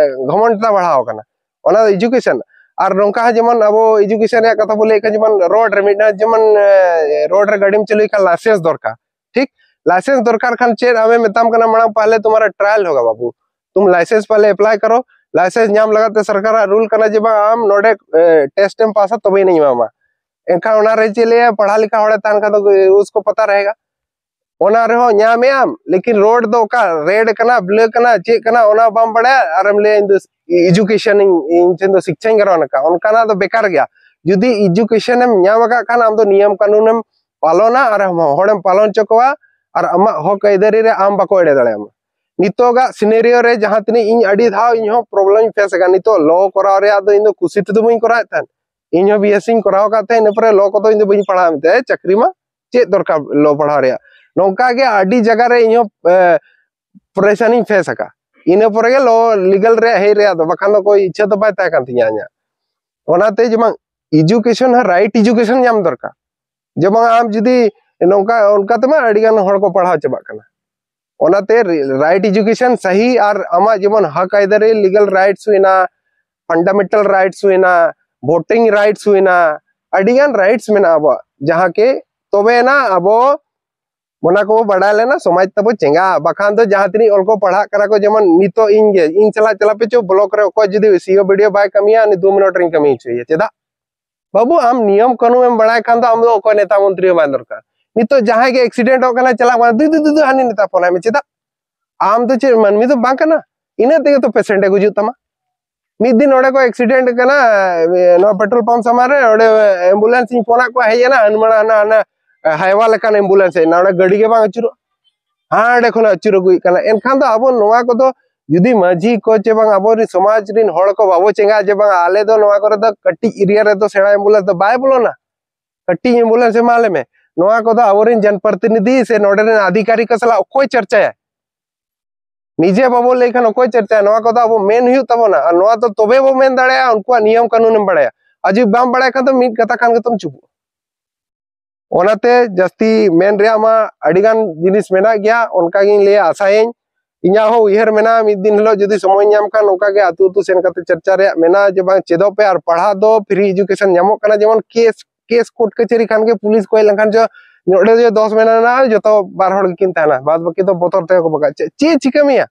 ᱜᱷᱚᱢᱚᱱᱰ ᱛᱟᱭ ᱵᱟᱲᱦᱟᱣ ᱟᱠᱟᱱᱟ᱾ ᱚᱱᱟ ᱫᱚ ᱮᱡᱩᱠᱮᱥᱚᱱ᱾ ᱟᱨ ᱱᱚᱝᱠᱟ ᱦᱚᱸ ᱡᱮᱢᱚᱱ ᱟᱵᱚ ᱮᱡᱩᱠᱮᱥᱚᱱ ᱨᱮᱭᱟᱜ ᱠᱟᱛᱷᱟ ᱵᱚ ᱞᱟᱹᱭᱮᱫ ᱠᱷᱟᱱ, ᱡᱮᱢᱚᱱ ᱨᱳᱰ ᱨᱮ ᱢᱤᱫᱴᱟᱝ ᱡᱮᱢᱚᱱ, ᱮ, ᱨᱳᱰ ᱨᱮ ᱜᱟᱹᱰᱤᱢ ᱪᱟᱹᱞᱩᱭ ᱠᱷᱟᱱ ᱞᱟᱭᱥᱮᱱᱥ ᱫᱚᱨᱠᱟᱨ, ᱴᱷᱤᱠ? ᱞᱟᱭᱥᱮᱱᱥ ᱫᱚᱨᱠᱟᱨ ᱠᱷᱟᱱ ᱪᱮᱫ ᱟᱢᱮ ᱢᱮᱛᱟᱢ ᱠᱟᱱᱟ, ᱢᱟᱲᱟᱝ ᱯᱟᱦᱞᱮ ᱛᱩᱢᱦᱟᱨᱟ ᱴᱨᱟᱭᱟᱞ ᱦᱳᱜᱟ ᱵᱟᱵᱩ, ᱛᱩᱢ ᱞᱟᱭᱥᱮᱱᱥ ᱯᱟᱦᱞᱮ ᱮᱯᱞᱟᱭ ᱠᱟᱨᱳ, ᱞᱟᱭᱥᱮᱱᱥ ᱧᱟᱢ ᱞᱟᱜᱟᱫ ᱛᱮ ᱥᱚᱨᱠᱟᱨᱟᱜ ᱨᱩᱞ ᱠᱟᱱᱟ ᱡᱮ ᱵᱟᱝ ᱟᱢ ᱱᱚᱰᱮ, ᱮ, ᱴᱮᱥᱴ ᱮᱢ ᱯᱟᱥᱟ ᱛᱚᱵᱮ ᱟᱹᱱᱤᱡ ᱮᱢᱟᱢᱟ᱾ ᱮᱱᱠᱷᱟᱱ ᱚᱱᱟ ᱨᱮ ᱪᱮᱫ ᱞᱟᱹᱭᱟ, ᱯᱟᱲᱦᱟ ᱞᱮᱠᱷᱟ ᱦᱚᱲᱮ ᱛᱟᱦᱮᱱ ᱠᱷᱟᱱ ᱫᱚ ᱩᱥᱠᱳ ᱯᱟᱛᱟ ᱨᱮᱦᱮᱜᱟ᱾ ᱚᱱᱟ ᱨᱮᱦᱚᱸ ᱧᱟᱢᱮᱜ ᱟᱢ, ᱞᱮᱠᱤᱱ ᱨᱳᱰ ᱫᱚ ᱚᱠᱟ ᱨᱮᱰ ᱠᱟᱱᱟ, ᱵᱞᱮᱠ ᱠᱟᱱᱟ, ᱪᱮᱫ ᱠᱟᱱᱟ, ᱚᱱᱟ ᱵᱟᱢ ᱵᱟᱲᱟᱭᱟ, ᱟᱨᱮᱢ ᱞᱟᱹᱭᱟ, "ᱤᱧ ᱫᱚ ᱮᱡᱩᱠᱮᱥᱚᱱ, ᱤᱧ, ᱤᱧ ᱴᱷᱮᱱ ᱫᱚ ᱥᱤᱠᱪᱷᱟᱧ ᱜᱨᱚᱦᱚᱱ ᱟᱠᱟᱫ", ᱚᱱᱠᱟᱱᱟᱜ ᱫᱚ ᱵᱮᱠᱟᱨ ᱜᱮᱭᱟ᱾ ᱡᱩᱫᱤ ᱮᱡᱩᱠᱮᱥᱚᱱ ᱮᱢ ᱧᱟᱢ ᱟᱠᱟᱫ ᱠᱷᱟᱱ, ᱟᱢ ᱫᱚ ᱱᱤᱭᱚᱢ ᱠᱟᱹᱱᱩᱱ ᱮᱢ ᱯᱟᱞᱚᱱᱟ ᱟᱨ ᱦᱚᱲᱮᱢ ᱯᱟᱞᱚᱱ ᱦᱚᱪᱚ ᱠᱚᱣᱟ, ᱟᱨ ᱟᱢᱟᱜ ᱦᱚᱠ ᱟᱹᱭᱫᱟᱹᱨᱤ ᱨᱮ ᱟᱢ ᱵᱟᱠᱚ ᱮᱲᱮ ᱫᱟᱲᱮᱭᱟᱢᱟ᱾ ᱱᱤᱛᱚᱜᱟᱜ ᱥᱤᱱᱮᱨᱤᱭᱳ ᱨᱮ ᱡᱟᱦᱟᱸ ᱛᱤᱱᱟᱹᱜ ᱤᱧ ᱟᱹᱰᱤ ᱫᱷᱟᱣ ᱤᱧ ᱦᱚᱸ ᱯᱨᱚᱵᱞᱮᱢ ᱤᱧ ᱯᱷᱮᱥ ᱟᱠᱟᱫ, ᱱᱤᱛᱚᱜ ᱞᱚ ᱠᱚᱨᱟᱣ ᱨᱮᱭᱟᱜ ᱫᱚ ᱤᱧ ᱫᱚ ᱠᱩᱥᱤ ᱛᱮᱫᱚ ᱵᱟᱹᱧ ᱠᱚᱨᱟᱣᱮᱫ ᱛᱟᱦᱮᱸᱫ, ᱤᱧ ᱦᱚᱸ ᱵᱤ ᱮᱥ ᱤᱧ ᱠᱚᱨᱟᱣ ᱟᱠᱟᱫ ᱛᱟᱦᱮᱸᱫ, ᱤᱱᱟᱹ ᱯᱚᱨᱮ ᱞᱚ ᱠᱚᱫᱚ ᱤᱧ ᱫᱚ ᱵᱟᱹᱧ ᱯᱟᱲᱦᱟᱣ ᱮᱱᱛᱮ, ᱪᱟᱹᱠᱨᱤ ᱢᱟ ᱪᱮᱫ ᱫᱚᱨᱠᱟᱨ ᱞᱚ ᱯᱟᱲᱦᱟᱣ ᱨᱮᱭᱟᱜ᱾ ᱱᱚᱝᱠᱟ ᱜᱮ ᱟᱹᱰᱤ ᱡᱟᱭᱜᱟ ᱨᱮ ᱤᱧ ᱦᱚᱸ, ᱮ, ᱯᱨᱮᱥᱟᱨ ᱤᱧ ᱯᱷᱮᱥ ᱟᱠᱟᱫ᱾ ᱤᱱᱟᱹ ᱯᱚᱨᱮ ᱜᱮ ᱞᱚ ᱞᱤᱜᱟᱞ ᱨᱮ ᱦᱮᱡ ᱨᱮᱭᱟᱜ ᱫᱚ, ᱵᱟᱠᱷᱟᱱ ᱫᱚ ᱠᱳᱭ ᱤᱪᱪᱷᱟᱹ ᱫᱚ ᱵᱟᱭ ᱛᱟᱦᱮᱸ ᱠᱟᱱ ᱛᱤᱧᱟᱹ ᱤᱧᱟᱹᱜ᱾ ᱚᱱᱟᱛᱮ ᱡᱮᱢᱚᱱ ᱮᱡᱩᱠᱮᱥᱚᱱ ᱦᱚᱸ ᱨᱟᱭᱤᱴ ᱮᱡᱩᱠᱮᱥᱚᱱ ᱧᱟᱢ ᱫᱚᱨᱠᱟᱨ᱾ ᱡᱮ ᱵᱟᱝ ᱟᱢ ᱡᱩᱫᱤ ᱱᱚᱝᱠᱟ, ᱚᱱᱠᱟ ᱛᱮᱢᱟ ᱟᱹᱰᱤ ᱜᱟᱱ ᱦᱚᱲ ᱠᱚ ᱯᱟᱲᱦᱟᱣ ᱪᱟᱵᱟᱜ ᱠᱟᱱᱟ᱾ ᱚᱱᱟᱛᱮ right education ᱥᱟᱹᱦᱤ ᱟᱨ ᱟᱢᱟᱜ ᱡᱮᱢᱚᱱ ᱦᱚᱠ ᱟᱹᱭᱫᱟᱹᱨᱤ, legal rights ᱦᱩᱭᱱᱟ, fundamental rights ᱦᱩᱭᱱᱟ, voting rights ᱦᱩᱭᱱᱟ, ᱟᱹᱰᱤ ᱜᱟᱱ rights ᱢᱮᱱᱟᱜᱼᱟ ᱟᱵᱚᱣᱟᱜ, ᱡᱟᱦᱟᱸ ᱠᱤ ᱛᱚᱵᱮ ᱮᱱᱟ ᱟᱵᱚ ᱚᱱᱟ ᱠᱚ ᱵᱟᱰᱟᱭ ᱞᱮᱱᱟ ᱥᱚᱢᱟᱡᱽ ᱛᱟᱵᱚ ᱪᱮᱸᱜᱟ᱾ ᱵᱟᱠᱷᱟᱱ ᱫᱚ ᱡᱟᱦᱟᱸ ᱛᱤᱱᱟᱹᱜ ᱚᱞ ᱠᱚ ᱯᱟᱲᱦᱟᱜ ᱠᱟᱱᱟ ᱠᱚ, ᱡᱮᱢᱚᱱ ᱱᱤᱛᱚᱜ ᱤᱧ ᱜᱮ, ᱤᱧ ᱥᱟᱞᱟᱜ ᱪᱟᱞᱟᱜ ᱯᱮ ᱪᱚ block ᱨᱮ, ᱚᱠᱚᱭ ᱡᱩᱫᱤ C O B D O ᱵᱟᱭ ᱠᱟᱹᱢᱤᱭᱟ, ᱩᱱᱤ ᱫᱩ ᱢᱤᱱᱤᱴ ᱨᱤᱧ ᱠᱟᱹᱢᱤ ᱦᱚᱪᱚᱭᱮᱭᱟ᱾ ᱪᱮᱫᱟᱜ? ᱵᱟᱹᱵᱩ, ᱟᱢ ᱱᱤᱭᱚᱢ ᱠᱟᱹᱱᱩᱱ ᱮᱢ ᱵᱟᱲᱟᱭ ᱠᱷᱟᱱ ᱫᱚ ᱟᱢ ᱫᱚ ᱚᱠᱚᱭ ᱱᱮᱛᱟ ᱢᱚᱱᱛᱨᱤ ᱦᱚᱸ ᱵᱟᱭ ᱫᱚᱨᱠᱟᱨ᱾ ᱱᱤᱛᱚᱜ ᱡᱟᱦᱟᱸᱭ ᱜᱮ accident ᱚᱜ ᱠᱟᱱᱟ, ᱪᱟᱞᱟᱜ ᱠᱟᱱᱟ, ᱫᱩ ᱫᱩ ᱫᱩ ᱫᱩ ᱦᱟᱹᱱᱤ ᱱᱮᱛᱟ ᱯᱷᱳᱱ ᱟᱭ ᱢᱮ᱾ ᱪᱮᱫᱟᱜ? ᱟᱢ ᱫᱚ ᱪᱮᱫ ᱢᱟᱹᱱᱢᱤ ᱫᱚ ᱵᱟᱝ ᱠᱟᱱᱟ? ᱤᱱᱟᱹ ᱛᱮᱜᱮ ᱛᱚ patient ᱮ ᱜᱩᱡᱩᱜ ᱛᱟᱢᱟ᱾ ᱢᱤᱫ ᱫᱤᱱ ᱚᱸᱰᱮ ᱠᱚ accident ᱠᱟᱱᱟ, ᱮ, ᱱᱚᱣᱟ petrol pump ᱥᱟᱢᱟᱝ ᱨᱮ, ᱚᱸᱰᱮ ambulance ᱤᱧ ᱯᱷᱳᱱ ᱟᱫ ᱠᱚᱣᱟ, ᱦᱮᱡ ᱮᱱᱟ, ᱦᱟᱱᱢᱟᱲᱟ ᱦᱟᱱᱟ, ᱦᱟᱱᱟ highway ᱞᱮᱠᱟᱱ ambulance ᱦᱮᱡ ᱮᱱᱟ, ᱚᱸᱰᱮ ᱜᱟᱹᱰᱤ ᱜᱮ ᱵᱟᱝ ᱟᱹᱪᱩᱨᱚᱜ, ᱦᱟᱸᱰᱮ ᱠᱷᱚᱱ ᱟᱹᱪᱩᱨ ᱟᱹᱜᱩᱭᱮᱫ ᱠᱟᱱᱟ᱾ ᱮᱱᱠᱷᱟᱱ ᱫᱚ ᱟᱵᱚ ᱱᱚᱣᱟ ᱠᱚᱫᱚ ᱡᱩᱫᱤ ᱢᱟᱹᱡᱷᱤ ᱠᱚ ᱪᱮ ᱵᱟᱝ ᱟᱵᱚᱨᱮᱱ ᱥᱚᱢᱟᱡᱽ ᱨᱮᱱ ᱦᱚᱲ ᱠᱚ ᱵᱟᱵᱚ ᱪᱮᱸᱜᱟ ᱡᱮ ᱵᱟᱝ ᱟᱞᱮ ᱫᱚ ᱱᱚᱣᱟ ᱠᱚᱨᱮ ᱫᱚ ᱠᱟᱹᱴᱤᱡ area ᱨᱮᱫᱚ ᱥᱮᱬᱟ ambulance ᱫᱚ ᱵᱟᱭ ᱵᱚᱞᱚᱱᱟ, ᱠᱟᱹᱴᱤᱡ ambulance ᱮᱢᱟ ᱞᱮ ᱢᱮ, ᱱᱚᱣᱟ ᱠᱚᱫᱚ ᱟᱵᱚᱨᱮᱱ ᱡᱚᱱᱯᱨᱚᱛᱤᱱᱤᱫᱷᱤ ᱥᱮ ᱱᱚᱰᱮ ᱨᱮᱱ ᱟᱫᱷᱤᱠᱟᱨᱤ ᱠᱚ ᱥᱟᱞᱟᱜ ᱚᱠᱚᱭ ᱪᱟᱨᱪᱟᱭᱟ? ᱱᱤᱡᱮ ᱵᱟᱵᱚ ᱞᱟᱹᱭ ᱠᱷᱟᱱ ᱚᱠᱚᱭ ᱪᱟᱨᱪᱟᱭᱟ? ᱱᱚᱣᱟ ᱠᱚᱫᱚ ᱟᱵᱚ ᱢᱮᱱ ᱦᱩᱭᱩᱜ ᱛᱟᱵᱚᱱᱟ᱾ ᱟᱨ ᱱᱚᱣᱟ ᱫᱚ ᱛᱚᱵᱮ ᱵᱚ ᱢᱮᱱ ᱫᱟᱲᱮᱭᱟᱜᱼᱟ, ᱩᱱᱠᱩᱣᱟᱜ ᱱᱤᱭᱚᱢ ᱠᱟᱹᱱᱩᱱ ᱮᱢ ᱵᱟᱲᱟᱭᱟ᱾ ᱟᱨ ᱡᱩᱫᱤ ᱵᱟᱢ ᱵᱟᱲᱟᱭ ᱠᱷᱟᱱ ᱫᱚ ᱢᱤᱫ ᱠᱟᱛᱷᱟ ᱠᱷᱟᱱ ᱜᱮᱛᱚᱢ ᱪᱩᱯᱩᱜᱼᱟ᱾ ᱚᱱᱟᱛᱮ ᱡᱟᱹᱥᱛᱤ ᱢᱮᱱ ᱨᱮᱭᱟᱜ ᱢᱟ ᱟᱹᱰᱤ ᱜᱟᱱ ᱡᱤᱱᱤᱥ ᱢᱮᱱᱟᱜ ᱜᱮᱭᱟ, ᱚᱱᱠᱟ ᱜᱤᱧ ᱞᱟᱹᱭᱟ, ᱟᱥᱟᱭᱟᱹᱧ᱾ ᱤᱧᱟᱹᱜ ᱦᱚᱸ ᱩᱭᱦᱟᱹᱨ ᱢᱮᱱᱟᱜᱼᱟ, ᱢᱤᱫ ᱫᱤᱱ ᱦᱤᱞᱳᱜ ᱡᱩᱫᱤ ᱥᱚᱢᱚᱭ ᱧᱟᱢ ᱠᱷᱟᱱ ᱚᱱᱠᱟ ᱜᱮ ᱟᱹᱛᱩ ᱟᱹᱛᱩ ᱥᱮᱱ ᱠᱟᱛᱮ ᱪᱟᱨᱪᱟ ᱨᱮᱭᱟᱜ ᱢᱮᱱᱟᱜᱼᱟ ᱡᱮ ᱵᱟᱝ ᱪᱮᱫᱚᱜ ᱯᱮ, ᱟᱨ ᱯᱟᱲᱦᱟᱜ ᱫᱚ free education ᱧᱟᱢᱚᱜ ᱠᱟᱱᱟ, ᱡᱮᱢᱚᱱ case, case court ᱠᱟᱹᱪᱷᱟᱹᱨᱤ ᱠᱷᱟᱱ ᱜᱮ ᱯᱩᱞᱤᱥ ᱠᱚ ᱦᱮᱡ ᱞᱮᱱᱠᱷᱟᱱ ᱡᱚ-, ᱱᱚᱰᱮ ᱡᱮ ᱫᱚᱥ ᱢᱮᱱᱟᱜᱼᱟ, ᱡᱚᱛᱚ ᱵᱟᱨ ᱦᱚᱲ ᱜᱮᱠᱤᱱ ᱛᱟᱦᱮᱱᱟ, ᱵᱟᱫ ᱵᱟᱹᱠᱤ ᱫᱚ ᱵᱚᱛᱚᱨ ᱛᱮᱜᱮ ᱠᱚ ᱵᱟᱜᱟᱜᱼᱟ᱾ ᱪᱮᱫ, ᱪᱮᱫ ᱪᱤᱠᱟᱹ ᱢᱮᱭᱟ?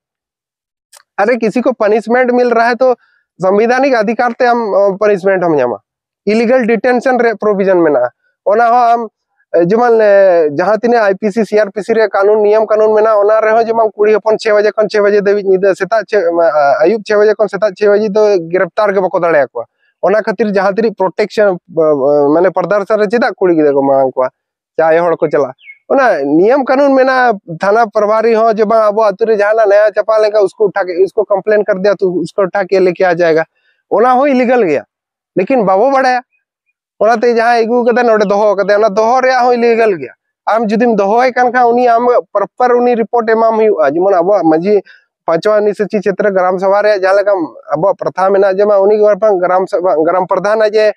ᱟᱨᱮ, ᱠᱤᱥᱤ ᱠᱚ punishment ᱢᱤᱞ ᱨᱟᱦᱟ ᱦᱮ ᱛᱚ ᱥᱚᱝᱵᱤᱫᱷᱟᱱᱤᱠ ᱚᱫᱷᱤᱠᱟᱨ ᱛᱮ ᱟᱢ, ᱚ, punishment ᱦᱚᱸᱢ ᱧᱟᱢᱟ᱾ Illegal detention ᱨᱮᱭᱟᱜ provision ᱢᱮᱱᱟᱜᱼᱟ, ᱚᱱᱟ ᱦᱚᱸ ᱟᱢ, ᱮ, ᱡᱮᱢᱚᱱ, ᱮ, ᱡᱟᱦᱟᱸ ᱛᱤᱱᱟᱹᱜ I P C, C R P C ᱨᱮᱭᱟᱜ ᱠᱟᱹᱱᱩᱱ ᱱᱤᱭᱚᱢ ᱠᱟᱹᱱᱩᱱ ᱢᱮᱱᱟᱜᱼᱟ, ᱚᱱᱟ ᱨᱮᱦᱚᱸ ᱡᱮᱢᱚᱱ ᱠᱩᱲᱤ ᱦᱚᱯᱚᱱ ᱪᱷᱚᱭ ᱵᱟᱡᱮ ᱠᱷᱚᱱ ᱪᱷᱚᱭ ᱵᱟᱡᱮ ᱫᱷᱟᱹᱵᱤᱡ ᱧᱤᱫᱟᱹ, ᱥᱮᱛᱟᱜ ᱪᱷᱚᱭ, ᱟ, ᱟ, ᱟᱹᱭᱩᱵ ᱪᱷᱚᱭ ᱵᱟᱡᱮ ᱠᱷᱚᱱ ᱥᱮᱛᱟᱜ ᱪᱷᱚᱭ ᱵᱟᱡᱮ ᱫᱚ ᱜᱨᱮᱯᱛᱟᱨ ᱜᱮ ᱵᱟᱠᱚ ᱫᱟᱲᱮᱭᱟᱠᱚᱣᱟ᱾ ᱚᱱᱟ ᱠᱷᱟᱹᱛᱤᱨ ᱡᱟᱦᱟᱸ ᱛᱤᱱᱟᱹᱜ protection, ᱟ, ᱟ, ᱢᱟᱱᱮ ᱯᱨᱚᱫᱚᱨᱥᱚᱱ ᱨᱮ ᱪᱮᱫᱟᱜ ᱠᱩᱲᱤ ᱜᱤᱫᱽᱨᱟᱹ ᱠᱚ ᱢᱟᱲᱟᱝ ᱠᱚᱣᱟ? ᱪᱮ ᱟᱭᱳ ᱦᱚᱲ ᱠᱚ ᱪᱟᱞᱟᱜᱼᱟ? ᱚᱱᱟ ᱱᱤᱭᱚᱢ ᱠᱟᱹᱱᱩᱱ ᱢᱮᱱᱟᱜᱼᱟ, ᱛᱷᱟᱱᱟ ᱯᱨᱚᱵᱷᱟᱨᱤ ᱦᱚᱸ ᱡᱮ ᱵᱟᱝ ᱟᱵᱚ ᱟᱹᱛᱩ ᱨᱮ ᱡᱟᱦᱟᱱᱟᱜ ᱱᱟᱭᱟ ᱪᱟᱯᱟ ᱞᱮᱱᱠᱷᱟᱱ ᱩᱥᱠᱚ ᱩᱴᱷᱟ ᱠᱮ, ᱩᱥᱠᱚ complain ᱠᱟᱨ ᱫᱤᱭᱟ ᱛᱚ ᱩᱥᱠᱚ ᱩᱴᱷᱟ ᱠᱮ ᱞᱮᱠᱮ ᱟ ᱡᱟᱭᱮᱜᱟ, ᱚᱱᱟ ᱦᱚᱸ illegal ᱜᱮᱭᱟ᱾ ᱞᱮᱠᱤᱱ ᱵᱟᱵᱚ ᱵᱟᱲᱟᱭᱟ, ᱚᱱᱟᱛᱮ ᱡᱟᱦᱟᱸᱭ ᱟᱹᱜᱩ ᱠᱟᱫᱟ ᱱᱚᱰᱮ ᱫᱚᱦᱚ ᱠᱟᱫᱟᱭ, ᱚᱱᱟ ᱫᱚᱦᱚ ᱨᱮᱭᱟᱜ ᱦᱚᱸ illegal ᱜᱮᱭᱟ᱾ ᱟᱢ ᱡᱩᱫᱤᱢ ᱫᱚᱦᱚᱭ ᱠᱟᱱ ᱠᱷᱟᱱ ᱩᱱᱤ ᱟᱢ proper ᱩᱱᱤ report ᱮᱢᱟᱢ ᱦᱩᱭᱩᱜᱼᱟ᱾ ᱡᱮᱢᱚᱱ ᱟᱵᱚᱣᱟᱜ ᱢᱟᱹᱡᱷᱤ ᱯᱟᱸᱪᱣᱟ ᱱᱤᱥᱪᱤᱛ ᱪᱮᱛᱨᱮ ᱜᱨᱟᱢ ᱥᱚᱵᱷᱟ ᱨᱮᱭᱟᱜ ᱡᱟᱦᱟᱸ ᱞᱮᱠᱟ ᱟᱵᱚᱣᱟᱜ ᱯᱨᱚᱛᱷᱟ ᱢᱮᱱᱟᱜᱼᱟ, ᱡᱮ ᱢᱟ ᱩᱱᱤ ᱜᱮ ᱵᱟᱝ ᱜᱨᱟᱢ ᱥᱚᱵᱷᱟ, ᱜᱨᱟᱢ ᱯᱨᱚᱫᱷᱟᱱ ᱟᱡ ᱮ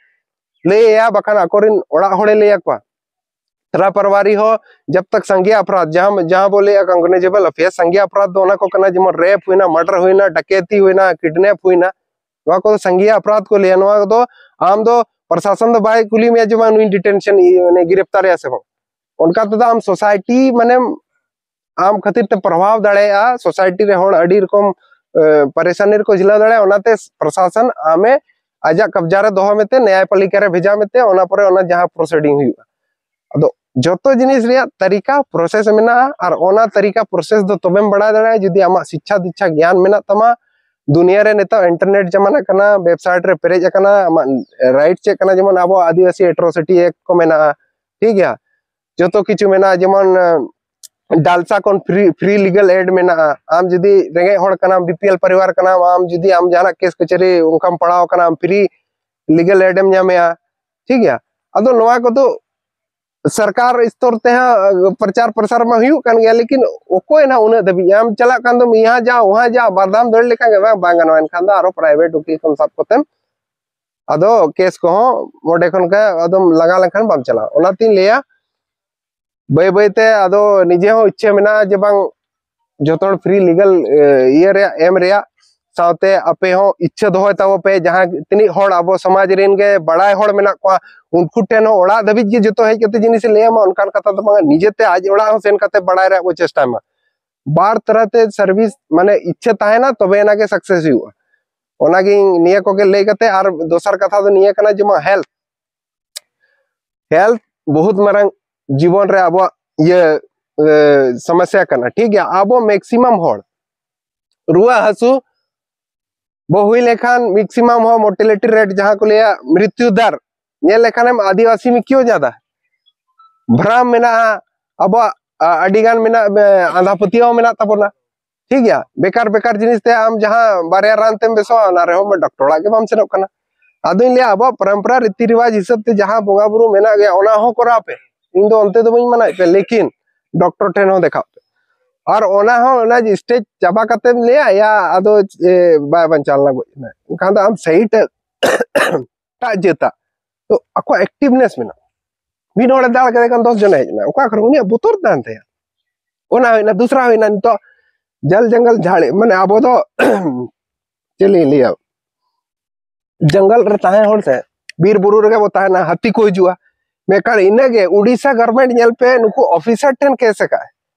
ᱞᱟᱹᱭ ᱟᱭᱟ, ᱵᱟᱠᱷᱟᱱ ᱟᱠᱚᱨᱮᱱ ᱚᱲᱟᱜ ᱦᱚᱲᱮ ᱞᱟᱹᱭ ᱟᱠᱚᱣᱟ᱾ ᱞᱟᱯᱟᱨᱣᱟᱨᱤ ᱦᱚᱸ ᱡᱟᱵ ᱛᱟᱠ ᱥᱟᱸᱜᱮ ᱚᱯᱨᱟᱫᱷ, ᱡᱟᱦᱟᱸ ᱡᱟᱦᱟᱸ ᱵᱚ ᱞᱟᱹᱭᱟ ᱠᱚᱜᱱᱤᱡᱮᱵᱚᱞ ᱚᱯᱷᱮᱱᱥ, ᱥᱟᱸᱜᱮ ᱚᱯᱨᱟᱫᱷ ᱫᱚ ᱚᱱᱟ ᱠᱚ ᱠᱟᱱᱟ, ᱡᱮᱢᱚᱱ ᱨᱮᱯ ᱦᱩᱭᱱᱟ, ᱢᱟᱨᱰᱟᱨ ᱦᱩᱭᱱᱟ, ᱰᱟᱠᱮᱛᱤ ᱦᱩᱭᱱᱟ, ᱱᱚᱣᱟ ᱠᱚᱫᱚ ᱥᱟᱸᱜᱮ ᱚᱯᱨᱟᱫᱷ ᱠᱚ ᱞᱟᱹᱭᱟ᱾ ᱱᱚᱣᱟ ᱠᱚᱫᱚ ᱟᱢ ᱫᱚ ᱯᱨᱚᱥᱟᱥᱚᱱ ᱫᱚ ᱵᱟᱭ ᱠᱩᱞᱤ ᱢᱮᱭᱟ ᱡᱮ ᱵᱟᱝ ᱱᱩᱭ ᱰᱤᱴᱮᱱᱥᱚᱱ ᱢᱟᱱᱮ ᱜᱤᱨᱮᱯᱛᱟᱨᱮᱭᱟ ᱥᱮ ᱵᱟᱝ᱾ ᱚᱱᱠᱟ ᱛᱮᱫᱚ ᱟᱢ ᱥᱳᱥᱟᱭᱴᱤ ᱢᱟᱱᱮ ᱟᱢ ᱠᱷᱟᱹᱛᱤᱨ ᱛᱮ ᱯᱨᱚᱵᱷᱟᱵ ᱫᱟᱲᱮᱭᱟᱜᱼᱟ, ᱥᱳᱥᱟᱭᱴᱤ ᱨᱮ ᱦᱚᱲ ᱟᱹᱰᱤ ᱨᱚᱠᱚᱢ ᱯᱟᱨᱮᱥᱟᱱᱤ ᱨᱮᱠᱚ ᱡᱷᱤᱞᱟᱹᱣ ᱫᱟᱲᱮᱭᱟᱜᱼᱟ᱾ ᱚᱱᱟᱛᱮ ᱯᱨᱚᱥᱟᱥᱚᱱ ᱟᱢᱮ ᱟᱡᱟᱜ ᱠᱟᱵᱡᱟ ᱨᱮ ᱫᱚᱦᱚ ᱢᱮᱛᱮ, ᱱᱮᱭᱟᱭᱯᱟᱞᱤᱠᱟ ᱨᱮ ᱵᱷᱮᱡᱟ ᱢᱮᱛᱮ, ᱚᱱᱟ ᱯᱚᱨᱮ ᱚᱱᱟ ᱡᱟᱦᱟᱸ ᱯᱨᱚᱥᱤᱰᱤᱝ ᱦᱩᱭᱩᱜᱼᱟ᱾ ᱟᱫᱚ ᱡᱚᱛᱚ ᱡᱤᱱᱤᱥ ᱨᱮᱭᱟᱜ ᱛᱟᱹᱨᱤᱠᱟ ᱯᱨᱚᱥᱮᱥ ᱢᱮᱱᱟᱜᱼᱟ, ᱟᱨ ᱚᱱᱟ ᱛᱟᱹᱨᱤᱠᱟ ᱯᱨᱚᱥᱮᱥ ᱫᱚ ᱛᱚᱵᱮᱢ ᱵᱟᱲᱟᱭ ᱫᱟᱲᱮᱭᱟᱜᱼᱟ ᱡᱩᱫᱤ ᱟᱢᱟᱜ ᱥᱤᱪᱪᱷᱟ ᱫᱤᱪᱪᱷᱟ ᱜᱮᱭᱟᱱ ᱢᱮᱱᱟᱜ ᱛᱟᱢᱟ᱾ ᱫᱩᱱᱤᱭᱟᱹ ᱨᱮ ᱱᱤᱛᱚᱜ ᱤᱱᱴᱟᱨᱱᱮᱴ ᱡᱟᱢᱟᱱᱟ ᱠᱟᱱᱟ, ᱣᱮᱵᱥᱟᱭᱤᱴ ᱨᱮ ᱯᱮᱨᱮᱡ ᱟᱠᱟᱱᱟ, ᱟᱢᱟᱜ ᱨᱟᱭᱤᱴ ᱪᱮᱫ ᱠᱟᱱᱟ, ᱡᱮᱢᱚᱱ ᱟᱵᱚ ᱟᱹᱫᱤᱵᱟᱹᱥᱤ ᱮᱴᱨᱚᱥᱤᱴᱤ ᱮᱠᱴ ᱠᱚ ᱢᱮᱱᱟᱜᱼᱟ, ᱴᱷᱤᱠ ᱜᱮᱭᱟ, ᱡᱚᱛᱚ ᱠᱤᱪᱷᱩ ᱢᱮᱱᱟᱜᱼᱟ, ᱡᱮᱢᱚᱱ ᱰᱟᱞᱥᱟ ᱠᱷᱚᱱ ᱯᱷᱨᱤ ᱯᱷᱨᱤ ᱞᱤᱜᱟᱞ ᱮᱰ ᱢᱮᱱᱟᱜᱼᱟ᱾ ᱟᱢ ᱡᱩᱫᱤ ᱨᱮᱸᱜᱮᱡ ᱦᱚᱲ ᱠᱟᱱᱟᱢ, ᱵᱤᱯᱤᱮᱞ ᱯᱚᱨᱤᱵᱟᱨ ᱠᱟᱱᱟᱢ, ᱟᱢ ᱡᱩᱫᱤ ᱟᱢ ᱡᱟᱦᱟᱱᱟᱜ ᱠᱮᱥ ᱠᱟᱪᱷᱟᱹᱨᱤ ᱚᱱᱠᱟᱢ ᱯᱟᱲᱟᱣ ᱟᱠᱟᱱᱟ, ᱟᱢ ᱯᱷᱨᱤ ᱞᱤᱜᱟᱞ ᱮᱰ ᱮᱢ ᱧᱟᱢᱮᱜᱼᱟ, ᱴᱷᱤᱠ ᱜᱮᱭᱟ᱾ ᱟᱫᱚ ᱱᱚᱣᱟ ᱠᱚᱫᱚ ᱥᱚᱨᱠᱟᱨ ᱥᱛᱚᱨ ᱛᱮᱦᱚᱸ ᱯᱨᱚᱪᱟᱨ ᱯᱨᱚᱥᱟᱨ ᱢᱟ ᱦᱩᱭᱩᱜ ᱠᱟᱱ ᱜᱮᱭᱟ, ᱞᱮᱠᱤᱱ ᱚᱠᱚᱭ ᱱᱟᱜ ᱩᱱᱟᱹᱜ ᱫᱷᱟᱹᱵᱤᱡ ᱟᱢ ᱪᱟᱞᱟᱜ ᱠᱟᱱ ᱫᱚᱢ ᱤᱦᱟ ᱡᱟ ᱩᱦᱟ ᱡᱟ ᱵᱟᱨ ᱫᱷᱟᱣ ᱫᱟᱹᱲ ᱞᱮᱠᱷᱟᱱ ᱜᱮ ᱵᱟᱝ, ᱵᱟᱝ ᱜᱟᱱᱚᱜᱼᱟ᱾ ᱮᱱᱠᱷᱟᱱ ᱫᱚ ᱟᱨᱚ ᱯᱨᱟᱭᱵᱷᱮᱴ ᱩᱠᱤᱞ ᱠᱚᱢ ᱥᱟᱵ ᱠᱚᱛᱮᱢ ᱟᱫᱚ ᱠᱮᱥ ᱠᱚᱦᱚᱸ ᱚᱸᱰᱮ ᱠᱷᱚᱱ ᱜᱮ ᱟᱫᱚᱢ ᱞᱟᱸᱜᱟ ᱞᱮᱱᱠᱷᱟᱱ ᱵᱟᱢ ᱪᱟᱞᱟᱜᱼᱟ᱾ ᱚᱱᱟᱛᱤᱧ ᱞᱟᱹᱭᱟ ᱵᱟᱹᱭ ᱵᱟᱹᱭᱛᱮ ᱟᱫᱚ ᱱᱤᱡᱮ ᱦᱚᱸ ᱤᱪᱪᱷᱟᱹ ᱢᱮᱱᱟᱜᱼᱟ ᱡᱮ ᱵᱟᱝ ᱡᱚᱛᱚ ᱦᱚᱲ ᱯᱷᱨᱤ ᱞᱤᱜᱟᱞ ᱤᱭᱟᱹ ᱨᱮᱭᱟᱜ ᱮᱢ ᱨᱮᱭᱟᱜ᱾ ᱥᱟᱶᱛᱮ ᱟᱯᱮ ᱦᱚᱸ ᱤᱪᱪᱷᱟᱹ ᱫᱚᱦᱚᱭ ᱛᱟᱵᱚ ᱯᱮ, ᱡᱟᱦᱟᱸ ᱛᱤᱱᱟᱹᱜ ᱦᱚᱲ ᱟᱵᱚ ᱥᱚᱢᱟᱡᱽ ᱨᱮᱱ ᱜᱮ ᱵᱟᱲᱟᱭ ᱦᱚᱲ ᱢᱮᱱᱟᱜ ᱠᱚᱣᱟ, ᱩᱱᱠᱩ ᱴᱷᱮᱱ ᱦᱚᱸ ᱚᱲᱟᱜ ᱫᱷᱟᱹᱵᱤᱡ ᱜᱮ ᱡᱚᱛᱚ ᱦᱮᱡ ᱠᱟᱛᱮ ᱡᱤᱱᱤᱥ ᱮ ᱞᱟᱹᱭ ᱟᱢᱟ, ᱚᱱᱠᱟᱱ ᱠᱟᱛᱷᱟ ᱫᱚ ᱵᱟᱝᱟ᱾ ᱱᱤᱡᱮᱛᱮ ᱟᱡ ᱚᱲᱟᱜ ᱦᱚᱸ ᱥᱮᱱ ᱠᱟᱛᱮ ᱵᱟᱲᱟᱭ ᱨᱮᱭᱟᱜ ᱵᱚ ᱪᱮᱥᱴᱟᱭ ᱢᱟ᱾ ᱵᱟᱨ ᱛᱟᱨᱟ ᱛᱮ ᱥᱟᱨᱵᱷᱤᱥ ᱢᱟᱱᱮ ᱤᱪᱪᱷᱟᱹ ᱛᱟᱦᱮᱱᱟ, ᱛᱚᱵᱮ ᱮᱱᱟ ᱜᱮ ᱥᱟᱠᱥᱮᱥ ᱦᱩᱭᱩᱜᱼᱟ᱾ ᱚᱱᱟᱜᱤᱧ ᱱᱤᱭᱟᱹ ᱠᱚᱜᱮ ᱞᱟᱹᱭ ᱠᱟᱛᱮ, ᱟᱨ ᱫᱚᱥᱟᱨ ᱠᱟᱛᱷᱟ ᱫᱚ ᱱᱤᱭᱟᱹ ᱠᱟᱱᱟ, ᱡᱮᱢᱚᱱ ᱦᱮᱞᱛᱷ, ᱦᱮᱞᱛᱷ ᱵᱚᱦᱩᱛ ᱢᱟᱨᱟᱝ ᱡᱤᱵᱚᱱ ᱨᱮ ᱟᱵᱚᱣᱟᱜ ᱤᱭᱟᱹ ᱮ, ᱥᱚᱢᱚᱥᱥᱟ ᱠᱟᱱᱟ, ᱴᱷᱤᱠ ᱜᱮᱭᱟ᱾ ᱟᱵᱚ ᱢᱮᱠᱥᱤᱢᱟᱢ ᱦᱚᱲ ᱨᱩᱣᱟᱹ ᱦᱟᱹᱥᱩ ᱵᱚ ᱦᱩᱭ ᱞᱮᱠᱷᱟᱱ ᱢᱮᱠᱥᱤᱢᱟᱢ ᱦᱚᱲ ᱢᱚᱨᱴᱮᱞᱤᱴᱤ ᱨᱮᱴ, ᱡᱟᱦᱟᱸ ᱠᱚ ᱞᱟᱹᱭᱟ ᱢᱨᱤᱛᱭᱩ ᱫᱟᱨ, ᱧᱮᱞ ᱞᱮᱠᱷᱟᱱᱮᱢ ᱟᱹᱫᱤᱵᱟᱹᱥᱤ ᱢᱮ ᱠᱤᱭᱳ ᱡᱟᱫᱟ ᱵᱷᱨᱟᱢ ᱢᱮᱱᱟᱜᱼᱟ, ᱟᱵᱚᱣᱟᱜ ᱟ, ᱟᱹᱰᱤ ᱜᱟᱱ ᱢᱮᱱᱟᱜ ᱮ, ᱟᱸᱫᱷᱟ ᱯᱟᱹᱛᱭᱟᱹᱣ ᱢᱮᱱᱟᱜ ᱛᱟᱵᱚᱱᱟ, ᱴᱷᱤᱠ ᱜᱮᱭᱟ᱾ ᱵᱮᱠᱟᱨ ᱵᱮᱠᱟᱨ ᱡᱤᱱᱤᱥ ᱛᱮ ᱟᱢ ᱡᱟᱦᱟᱸ ᱵᱟᱨᱭᱟ ᱨᱟᱱ ᱛᱮᱢ ᱵᱮᱥᱚᱜᱼᱟ, ᱚᱱᱟ ᱨᱮᱦᱚᱸ ᱰᱚᱠᱴᱚᱨ ᱚᱲᱟᱜ ᱜᱮ ᱵᱟᱢ ᱥᱮᱱᱚᱜ ᱠᱟᱱᱟ᱾ ᱟᱫᱚᱧ ᱞᱟᱹᱭᱟ ᱟᱵᱚᱣᱟᱜ ᱯᱚᱨᱚᱢᱯᱚᱨᱟ ᱨᱤᱛᱤ ᱨᱤᱣᱟᱡᱽ ᱦᱤᱥᱟᱹᱵ ᱛᱮ ᱡᱟᱦᱟᱸ ᱵᱚᱸᱜᱟ ᱵᱩᱨᱩ ᱢᱮᱱᱟᱜ ᱜᱮᱭᱟ, ᱚᱱᱟ ᱦᱚᱸ ᱠᱚᱨᱟᱣ ᱯᱮ, ᱤᱧ ᱫᱚ ᱚᱱᱛᱮ ᱫᱚ ᱵᱟᱹᱧ ᱢᱟᱱᱟᱭᱮᱫ ᱯᱮ, ᱞᱮᱠᱤᱱ ᱰᱚᱠᱴᱚᱨ ᱴᱷᱮᱱ ᱦᱚᱸ ᱫᱮᱠᱷᱟᱜ ᱯᱮ᱾ ᱟᱨ ᱚᱱᱟ ᱦᱚᱸ ᱚᱱᱟ ᱥᱴᱮᱡᱽ ᱪᱟᱵᱟ ᱠᱟᱛᱮᱢ ᱞᱟᱹᱭᱟ, ᱭᱟ ᱟᱫᱚ ᱮ, ᱵᱟᱭ ᱵᱟᱧᱪᱟᱣ ᱞᱮᱱᱟ, ᱜᱚᱡ ᱮᱱᱟᱭ, ᱮᱱᱠᱷᱟᱱ ᱫᱚ ᱟᱢ ᱥᱟᱭᱤᱰ ᱮᱴᱟᱜ ᱡᱟᱹᱛᱟᱜ ᱛᱚ ᱟᱠᱚᱣᱟᱜ ᱮᱠᱴᱤᱵᱷᱱᱮᱥ ᱢᱮᱱᱟᱜᱼᱟ᱾ ᱢᱤᱫ ᱦᱚᱲᱮ ᱫᱟᱞ ᱠᱮᱫᱮ ᱠᱷᱟᱱ ᱫᱚᱥ ᱡᱚᱱᱮ ᱦᱮᱡ ᱮᱱᱟ᱾ ᱚᱠᱟ ᱠᱚᱨᱮ ᱩᱱᱤᱭᱟᱜ ᱵᱚᱛᱚᱨ ᱛᱟᱦᱮᱱ ᱛᱟᱭᱟ? ᱚᱱᱟ ᱦᱩᱭᱱᱟ᱾ ᱫᱩᱥᱨᱟ ᱦᱩᱭᱱᱟ, ᱱᱤᱛᱚᱜ ᱡᱚᱞ ᱡᱚᱝᱜᱚᱞ ᱡᱷᱟᱲ, ᱢᱟᱱᱮ ᱟᱵᱚ ᱫᱚ ᱪᱮᱫ ᱞᱤᱧ ᱞᱟᱹᱭᱟ, ᱡᱚᱝᱜᱚᱞ ᱨᱮ ᱛᱟᱦᱮᱸ ᱦᱚᱲ ᱥᱮ, ᱵᱤᱨ ᱵᱩᱨᱩ ᱨᱮᱜᱮ ᱵᱚ ᱛᱟᱦᱮᱱᱟ, ᱦᱟᱹᱛᱤ ᱠᱚ ᱦᱤᱡᱩᱜᱼᱟ᱾ ᱢᱮᱱᱠᱷᱟᱱ ᱤᱱᱟᱹᱜᱮ ᱩᱲᱤᱥᱥᱟ ᱜᱚᱨᱢᱮᱱᱴ ᱧᱮᱞ ᱯᱮ, ᱱᱩᱠᱩ ᱚᱯᱷᱤᱥᱟᱨ ᱴᱷᱮᱱ ᱠᱮᱥ ᱟᱠᱟᱫ,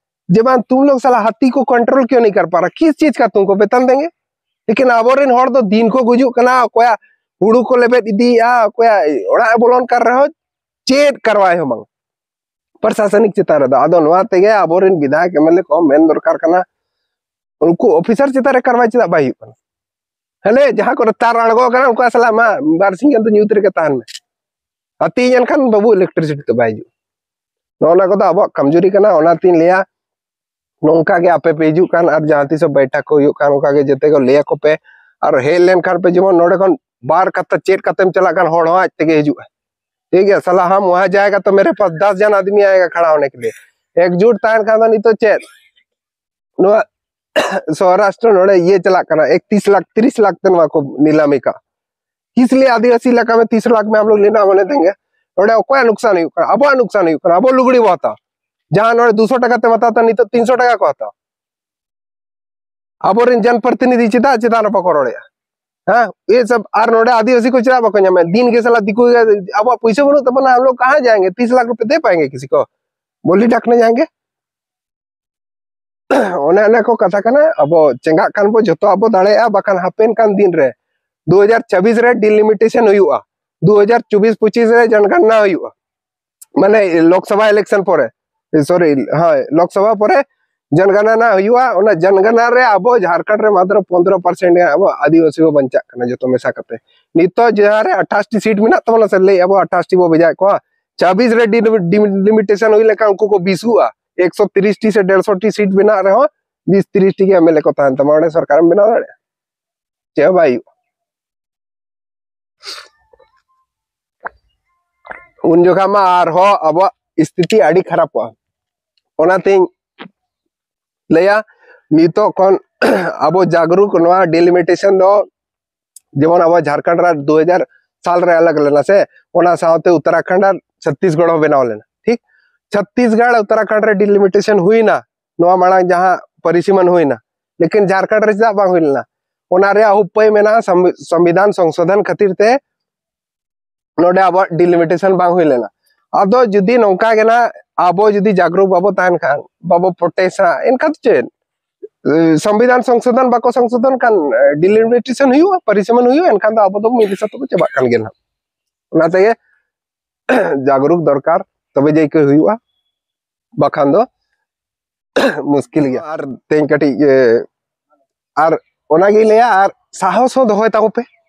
ᱡᱮ ᱵᱟᱝ ᱛᱩᱢ ᱞᱳᱜ ᱥᱟᱞᱟ ᱦᱟᱹᱛᱤ ᱠᱚ ᱠᱚᱱᱴᱨᱳᱞ ᱠᱤᱭᱚ ᱱᱟᱦᱤ ᱠᱟᱨ ᱯᱟ ᱨᱟᱦᱟ, ᱠᱤᱥ ᱪᱤᱡᱽ ᱠᱟ ᱛᱩᱢᱠᱳ ᱵᱮᱛᱚᱱ ᱫᱮᱝᱜᱮ? ᱞᱮᱠᱤᱱ ᱟᱵᱚᱨᱮᱱ ᱦᱚᱲ ᱫᱚ ᱫᱤᱱ ᱠᱚ ᱜᱩᱡᱩᱜ ᱠᱟᱱᱟ, ᱚᱠᱚᱭᱟᱜ ᱦᱩᱲᱩ ᱠᱚ ᱞᱮᱵᱮᱫ ᱤᱫᱤᱭᱮᱫᱼᱟ, ᱚᱠᱚᱭᱟᱜ ᱚᱲᱟᱜ ᱮ ᱵᱚᱞᱚᱱ ᱠᱟᱱ ᱨᱮᱦᱚᱸ ᱪᱮᱫ ᱠᱟᱨᱣᱟᱭ ᱦᱚᱸ ᱵᱟᱝ ᱯᱨᱚᱥᱟᱥᱚᱱᱤᱠ ᱪᱮᱛᱟᱱ ᱨᱮᱫᱚ᱾ ᱟᱫᱚ ᱱᱚᱣᱟ ᱛᱮᱜᱮ ᱟᱵᱚᱨᱮᱱ ᱵᱤᱫᱷᱟᱭᱚᱠ ᱮᱢ ᱮᱞ ᱮ ᱠᱚ ᱢᱮᱱ ᱫᱚᱨᱠᱟᱨ ᱠᱟᱱᱟ, ᱩᱱᱠᱩ ᱚᱯᱷᱤᱥᱟᱨ ᱪᱮᱛᱟᱱ ᱨᱮ ᱠᱟᱨᱣᱟᱭ ᱪᱮᱫᱟᱜ ᱵᱟᱭ ᱦᱩᱭᱩᱜ ᱠᱟᱱᱟ? ᱦᱟᱱᱮ ᱡᱟᱦᱟᱸ ᱠᱚᱨᱮ ᱛᱟᱨ ᱟᱬᱜᱚ ᱟᱠᱟᱱᱟ, ᱩᱱᱠᱩ ᱥᱟᱞᱟᱜ ᱢᱟ ᱵᱟᱨ ᱥᱤᱧ ᱜᱟᱱ ᱫᱚ ᱧᱩᱛ ᱨᱮᱜᱮ ᱛᱟᱦᱮᱱ ᱢᱮ᱾ ᱟᱨ ᱛᱮᱦᱤᱧ ᱮᱱᱠᱷᱟᱱ ᱵᱟᱹᱵᱩ ᱤᱞᱮᱠᱴᱨᱤᱥᱤᱴᱤ ᱫᱚ ᱵᱟᱭ ᱦᱤᱡᱩᱜᱼᱟ᱾ ᱱᱚᱜᱼᱚ ᱱᱚᱣᱟ ᱠᱚᱫᱚ ᱟᱵᱚᱣᱟᱜ ᱠᱟᱢᱡᱩᱨᱤ ᱠᱟᱱᱟ᱾ ᱚᱱᱟᱛᱤᱧ ᱞᱟᱹᱭᱟ, ᱱᱚᱝᱠᱟ ᱜᱮ ᱟᱯᱮ ᱯᱮ ᱦᱤᱡᱩᱜ ᱠᱷᱟᱱ ᱟᱨ ᱡᱟᱦᱟᱸ ᱛᱤᱥ ᱦᱚᱸ ᱵᱮᱴᱷᱟᱠ ᱠᱚ ᱦᱩᱭᱩᱜ ᱠᱷᱟᱱ, ᱚᱱᱠᱟ ᱜᱮ ᱡᱚᱛᱚ ᱠᱚ ᱞᱟᱹᱭ ᱟᱠᱚ ᱯᱮ᱾ ᱟᱨ ᱦᱮᱡ ᱞᱮᱱᱠᱷᱟᱱ ᱯᱮ, ᱡᱮᱢᱚᱱ ᱱᱚᱰᱮ ᱠᱷᱚᱱ ᱵᱟᱨ ᱠᱟᱛᱷᱟ ᱪᱮᱫ ᱠᱟᱛᱮᱢ ᱪᱟᱞᱟᱜ ᱠᱷᱟᱱ, ᱦᱚᱲ ᱦᱚᱸ ᱟᱡ ᱛᱮᱜᱮ ᱦᱤᱡᱩᱜᱼᱟ᱾ ᱴᱷᱤᱠ ᱜᱮᱭᱟ, ᱥᱟᱞᱟ ᱦᱟᱢ ᱣᱟᱦᱟᱸ ᱡᱟᱭᱮᱜᱟ ᱛᱚ ᱢᱮᱨᱮ ᱯᱟᱥ ᱫᱟᱥ ᱡᱟᱱ ᱟᱫᱢᱤ ᱟᱭᱮᱜᱟ ᱠᱷᱟᱲᱟ ᱦᱳᱱᱮ ᱠᱮ ᱞᱤᱭᱮ᱾ ᱮᱠᱡᱩᱴ ᱛᱟᱦᱮᱱ ᱠᱷᱟᱱ ᱫᱚ ᱱᱤᱛᱚᱜ ᱪᱮᱫ ᱱᱚᱣᱟ ᱥᱚᱨᱟᱥᱴᱨᱚ ᱱᱚᱰᱮ ᱤᱭᱟᱹ ᱪᱟᱞᱟᱜ ᱠᱟᱱᱟ, ᱮᱠᱛᱤᱥ ᱞᱟᱠᱷ, ᱛᱤᱨᱤᱥ ᱞᱟᱠᱷ ᱛᱮ ᱱᱚᱣᱟ ᱠᱚ ᱱᱤᱞᱟᱢᱤ ᱠᱟᱜᱼᱟ᱾ ᱠᱤᱥ ᱞᱤᱭᱮ ᱟᱹᱫᱤᱵᱟᱹᱥᱤ ᱮᱞᱟᱠᱟ ᱢᱮ ᱛᱤᱨᱤᱥ ᱞᱟᱠᱷ ᱢᱮ ᱟᱢ ᱞᱳᱜ ᱞᱮᱱᱟ ᱢᱟᱱᱮ ᱫᱮᱝᱜᱮ? ᱱᱚᱰᱮ ᱚᱠᱚᱭᱟᱜ ᱱᱩᱠᱥᱟᱱ ᱦᱩᱭᱩᱜ ᱠᱟᱱᱟ? ᱟᱵᱚᱣᱟᱜ ᱱᱩᱠᱥᱟᱱ ᱦᱩᱭᱩᱜ ᱠᱟᱱᱟ᱾ ᱟᱵᱚ ᱞᱩᱜᱽᱲᱤ ᱵᱚ ᱦᱟᱛᱟᱣᱟ, ᱡᱟᱦᱟᱸ ᱱᱚᱰᱮ ᱫᱩᱥᱚ ᱴᱟᱠᱟ ᱛᱮᱢ ᱦᱟᱛᱟᱣ ᱛᱟᱦᱮᱸ, ᱱᱤᱛᱚᱜ ᱛᱤᱱᱥᱚ ᱴᱟᱠᱟ ᱠᱚ ᱦᱟᱛᱟᱣᱟ᱾ ᱟᱵᱚᱨᱮᱱ ᱡᱚᱱ ᱯᱨᱚᱛᱤᱱᱤᱫᱷᱤ ᱪᱮᱫᱟᱜ ᱪᱮᱛᱟᱱ ᱨᱮ ᱵᱟᱠᱚ ᱨᱚᱲᱮᱜᱼᱟ? ᱦᱮᱸ, ᱤᱭᱟᱹ ᱥᱚᱵ᱾ ᱟᱨ ᱱᱚᱰᱮ ᱟᱹᱫᱤᱵᱟᱹᱥᱤ ᱠᱚ ᱪᱮᱫᱟᱜ ᱵᱟᱠᱚ ᱧᱟᱢᱮᱫ? ᱫᱤᱱ ᱜᱮ ᱥᱟᱞᱟ ᱫᱤᱠᱩ ᱜᱮ, ᱟᱵᱚᱣᱟᱜ ᱯᱩᱭᱥᱟᱹ ᱵᱟᱹᱱᱩᱜ ᱛᱟᱵᱚᱱᱟ, ᱦᱟᱢ ᱞᱳᱜ ᱠᱟᱦᱟᱸ ᱡᱟᱭᱮᱸᱜᱮ? ᱛᱤᱥ ᱞᱟᱠᱷ ᱨᱩᱯᱤᱭᱟ ᱫᱮ ᱯᱟᱭᱮᱸᱜᱮ ᱠᱤᱥᱤ ᱠᱚ? ᱵᱳᱞᱤ ᱰᱷᱟᱠᱱᱟ ᱡᱟᱭᱮᱸᱜᱮ? ᱚᱱᱮ ᱚᱱᱟ ᱠᱚ ᱠᱟᱛᱷᱟ ᱠᱟᱱᱟ᱾ ᱟᱵᱚ ᱪᱮᱸᱜᱟᱜ ᱠᱷᱟᱱ ᱵᱚ ᱡᱚᱛᱚ ᱟᱵᱚ ᱫᱟᱲᱮᱭᱟᱜᱼᱟ, ᱵᱟᱠᱷᱟᱱ ᱦᱟᱯᱮᱱ ᱠᱟᱱ ᱫᱤᱱ ᱨᱮ ᱫᱩ ᱦᱟᱡᱟᱨ ᱪᱚᱵᱵᱤᱥ ᱨᱮ ᱰᱤᱞᱤᱢᱤᱴᱮᱥᱚᱱ ᱦᱩᱭᱩᱜᱼᱟ, ᱫᱩ ᱦᱟᱡᱟᱨ ᱪᱚᱵᱵᱤᱥ ᱯᱚᱸᱪᱤᱥ ᱨᱮ ᱡᱚᱱᱜᱚᱱᱱᱟ ᱦᱩᱭᱩᱜᱼᱟ, ᱢᱟᱱᱮ ᱞᱳᱠᱥᱚᱵᱷᱟ ᱤᱞᱮᱠᱥᱚᱱ ᱯᱚᱨᱮ, ᱥᱚᱨᱤ, ᱦᱳᱭ, ᱞᱳᱠᱥᱚᱵᱷᱟ ᱯᱚᱨᱮ ᱡᱚᱱᱜᱚᱱᱱᱟ ᱦᱩᱭᱩᱜᱼᱟ᱾ ᱚᱱᱟ ᱡᱚᱱᱜᱚᱱᱱᱟ ᱨᱮ ᱟᱵᱚ ᱡᱷᱟᱲᱠᱷᱚᱸᱰ ᱨᱮ ᱢᱟᱛᱨᱚ ᱯᱚᱱᱫᱽᱨᱚ ᱯᱟᱨᱥᱮᱱᱴ ᱜᱮ ᱟᱵᱚ ᱟᱹᱫᱤᱵᱟᱹᱥᱤ ᱵᱚ ᱵᱟᱧᱪᱟᱜ ᱠᱟᱱᱟ ᱡᱚᱛᱚ ᱢᱮᱥᱟ ᱠᱟᱛᱮ᱾ ᱱᱤᱛᱚᱜ ᱡᱟᱦᱟᱸ ᱨᱮ ᱟᱴᱷᱟᱥ ᱴᱤ ᱥᱤᱴ ᱢᱮᱱᱟᱜ ᱛᱟᱵᱚᱱᱟ ᱥᱮ, ᱞᱟᱹᱭ ᱟᱵᱚ ᱟᱴᱷᱟᱥ ᱴᱤ ᱵᱚ ᱵᱷᱮᱡᱟᱭᱮᱫ ᱠᱚᱣᱟ, ᱪᱚᱵᱵᱤᱥ ᱨᱮ ᱰᱤᱞᱤᱢᱤᱴᱮᱥᱚᱱ ᱦᱩᱭ ᱞᱮᱱᱠᱷᱟᱱ ᱩᱱᱠᱩ ᱠᱚ ᱵᱤᱥᱩᱜᱼᱟ᱾ ᱮᱠᱥᱚ ᱛᱤᱨᱤᱥ ᱴᱤ ᱥᱮ ᱰᱮᱲᱥᱚ ᱴᱤ ᱥᱤᱴ ᱢᱮᱱᱟᱜ ᱨᱮᱦᱚᱸ ᱵᱤᱥ ᱛᱤᱨᱤᱥ ᱴᱤ ᱜᱮ ᱮᱢ ᱮᱞ ᱮ ᱠᱚ ᱛᱟᱦᱮᱱ ᱛᱟᱢᱟ, ᱚᱸᱰᱮ ᱥᱚᱨᱠᱟᱨᱮᱢ ᱵᱮᱱᱟᱣ ᱫᱟᱲᱮᱭᱟᱜᱼᱟ? ᱪᱮᱫ ᱦᱚᱸ ᱵᱟᱭ ᱦᱩᱭᱩᱜᱼᱟ᱾ ᱩᱱ ᱡᱚᱠᱷᱟ ᱢᱟ ᱟᱨᱦᱚᱸ ᱟᱵᱚᱣᱟᱜ ᱥᱛᱷᱤᱛᱤ ᱟᱹᱰᱤ ᱠᱷᱟᱨᱟᱯᱚᱜᱼᱟ᱾ ᱚᱱᱟᱛᱤᱧ ᱞᱟᱹᱭᱟ, ᱱᱤᱛᱚᱜ ᱠᱷᱚᱱ ᱟᱵᱚ ᱡᱟᱜᱽᱨᱩᱠ, ᱱᱚᱣᱟ ᱰᱤᱞᱤᱢᱤᱴᱮᱥᱚᱱ ᱫᱚ ᱡᱮᱢᱚᱱ ᱟᱵᱚ ᱡᱷᱟᱲᱠᱷᱚᱸᱰ ᱨᱮ ᱫᱩ ᱦᱟᱡᱟᱨ ᱥᱟᱞ ᱨᱮ ᱟᱞᱟᱜᱽ ᱞᱮᱱᱟ ᱥᱮ, ᱚᱱᱟ ᱥᱟᱶᱛᱮ ᱩᱛᱛᱚᱨᱟᱠᱷᱚᱸᱰ ᱟᱨ ᱪᱷᱚᱛᱛᱤᱥᱜᱚᱲ ᱦᱚᱸ ᱵᱮᱱᱟᱣ ᱞᱮᱱᱟ, ᱴᱷᱤᱠ? ᱪᱷᱚᱛᱛᱤᱥᱜᱚᱲ ᱩᱛᱛᱚᱨᱟᱠᱷᱚᱸᱰ ᱨᱮ ᱰᱤᱞᱤᱢᱤᱴᱮᱥᱚᱱ ᱦᱩᱭᱱᱟ, ᱱᱚᱣᱟ ᱢᱟᱲᱟᱝ ᱡᱟᱦᱟᱸ ᱯᱟᱹᱨᱤᱥᱤᱢᱟᱱ ᱦᱩᱭᱱᱟ, ᱞᱮᱠᱤᱱ ᱡᱷᱟᱲᱠᱷᱚᱸᱰ ᱨᱮ ᱪᱮᱫᱟᱜ ᱵᱟᱝ ᱦᱩᱭ ᱞᱮᱱᱟ? ᱚᱱᱟ ᱨᱮᱭᱟᱜ ᱩᱯᱟᱹᱭ ᱢᱮᱱᱟᱜᱼᱟ, ᱥᱚᱝᱵᱤ- ᱥᱚᱝᱵᱤᱫᱷᱟᱱ ᱥᱚᱝᱥᱳᱫᱷᱚᱱ ᱠᱷᱟᱹᱛᱤᱨ ᱛᱮ ᱱᱚᱰᱮ ᱟᱵᱚᱣᱟᱜ ᱰᱤᱞᱤᱢᱤᱴᱮᱥᱚᱱ ᱵᱟᱝ ᱦᱩᱭ ᱞᱮᱱᱟ᱾ ᱟᱫᱚ ᱡᱩᱫᱤ ᱱᱚᱝᱠᱟ ᱜᱮ ᱱᱟᱜ ᱟᱵᱚ ᱡᱩᱫᱤ ᱡᱟᱜᱽᱨᱩᱠ ᱵᱟᱵᱚ ᱛᱟᱦᱮᱱ ᱠᱷᱟᱱ, ᱵᱟᱵᱚ ᱯᱨᱚᱴᱮᱥᱟ, ᱮᱱᱠᱷᱟᱱ ᱪᱮᱫ? ᱥᱚᱝᱵᱤᱫᱷᱟᱱ ᱥᱚᱝᱥᱳᱫᱷᱚᱱ ᱵᱟᱠᱚ ᱥᱚᱝᱥᱳᱫᱷᱚᱱ ᱠᱷᱟᱱ, ᱰᱤᱞᱤᱢᱤᱴᱮᱥᱚᱱ ᱦᱩᱭᱩᱜᱼᱟ, ᱯᱟᱹᱨᱤᱥᱤᱢᱟᱱ ᱦᱩᱭᱩᱜᱼᱟ, ᱮᱱᱠᱷᱟᱱ ᱫᱚ ᱟᱵᱚ ᱫᱚ ᱢᱤᱫ ᱥᱟᱶ ᱛᱮᱵᱚ ᱪᱟᱵᱟᱜ ᱠᱟᱱ ᱜᱮᱭᱟ ᱱᱟᱜ᱾ ᱚᱱᱟ ᱛᱮᱜᱮ ᱡᱟᱜᱽᱨᱩᱠ ᱫᱚᱨᱠᱟᱨ, ᱛᱚᱵᱮ ᱡᱮ ᱠᱚ ᱦᱩᱭᱩᱜᱼᱟ, ᱵᱟᱠᱷᱟᱱ ᱫᱚ ᱢᱩᱥᱠᱤᱞ ᱜᱮᱭᱟ᱾ ᱟᱨ ᱛᱮᱦᱮᱧ ᱠᱟᱹᱴᱤᱡ ᱮ, ᱟᱨ ᱚᱱᱟᱜᱤᱧ ᱞᱟᱹᱭᱟ, ᱟᱨ ᱥᱟᱦᱚᱥ ᱦᱚᱸ ᱫᱚᱦᱚᱭ ᱛᱟᱵᱚ ᱯᱮ,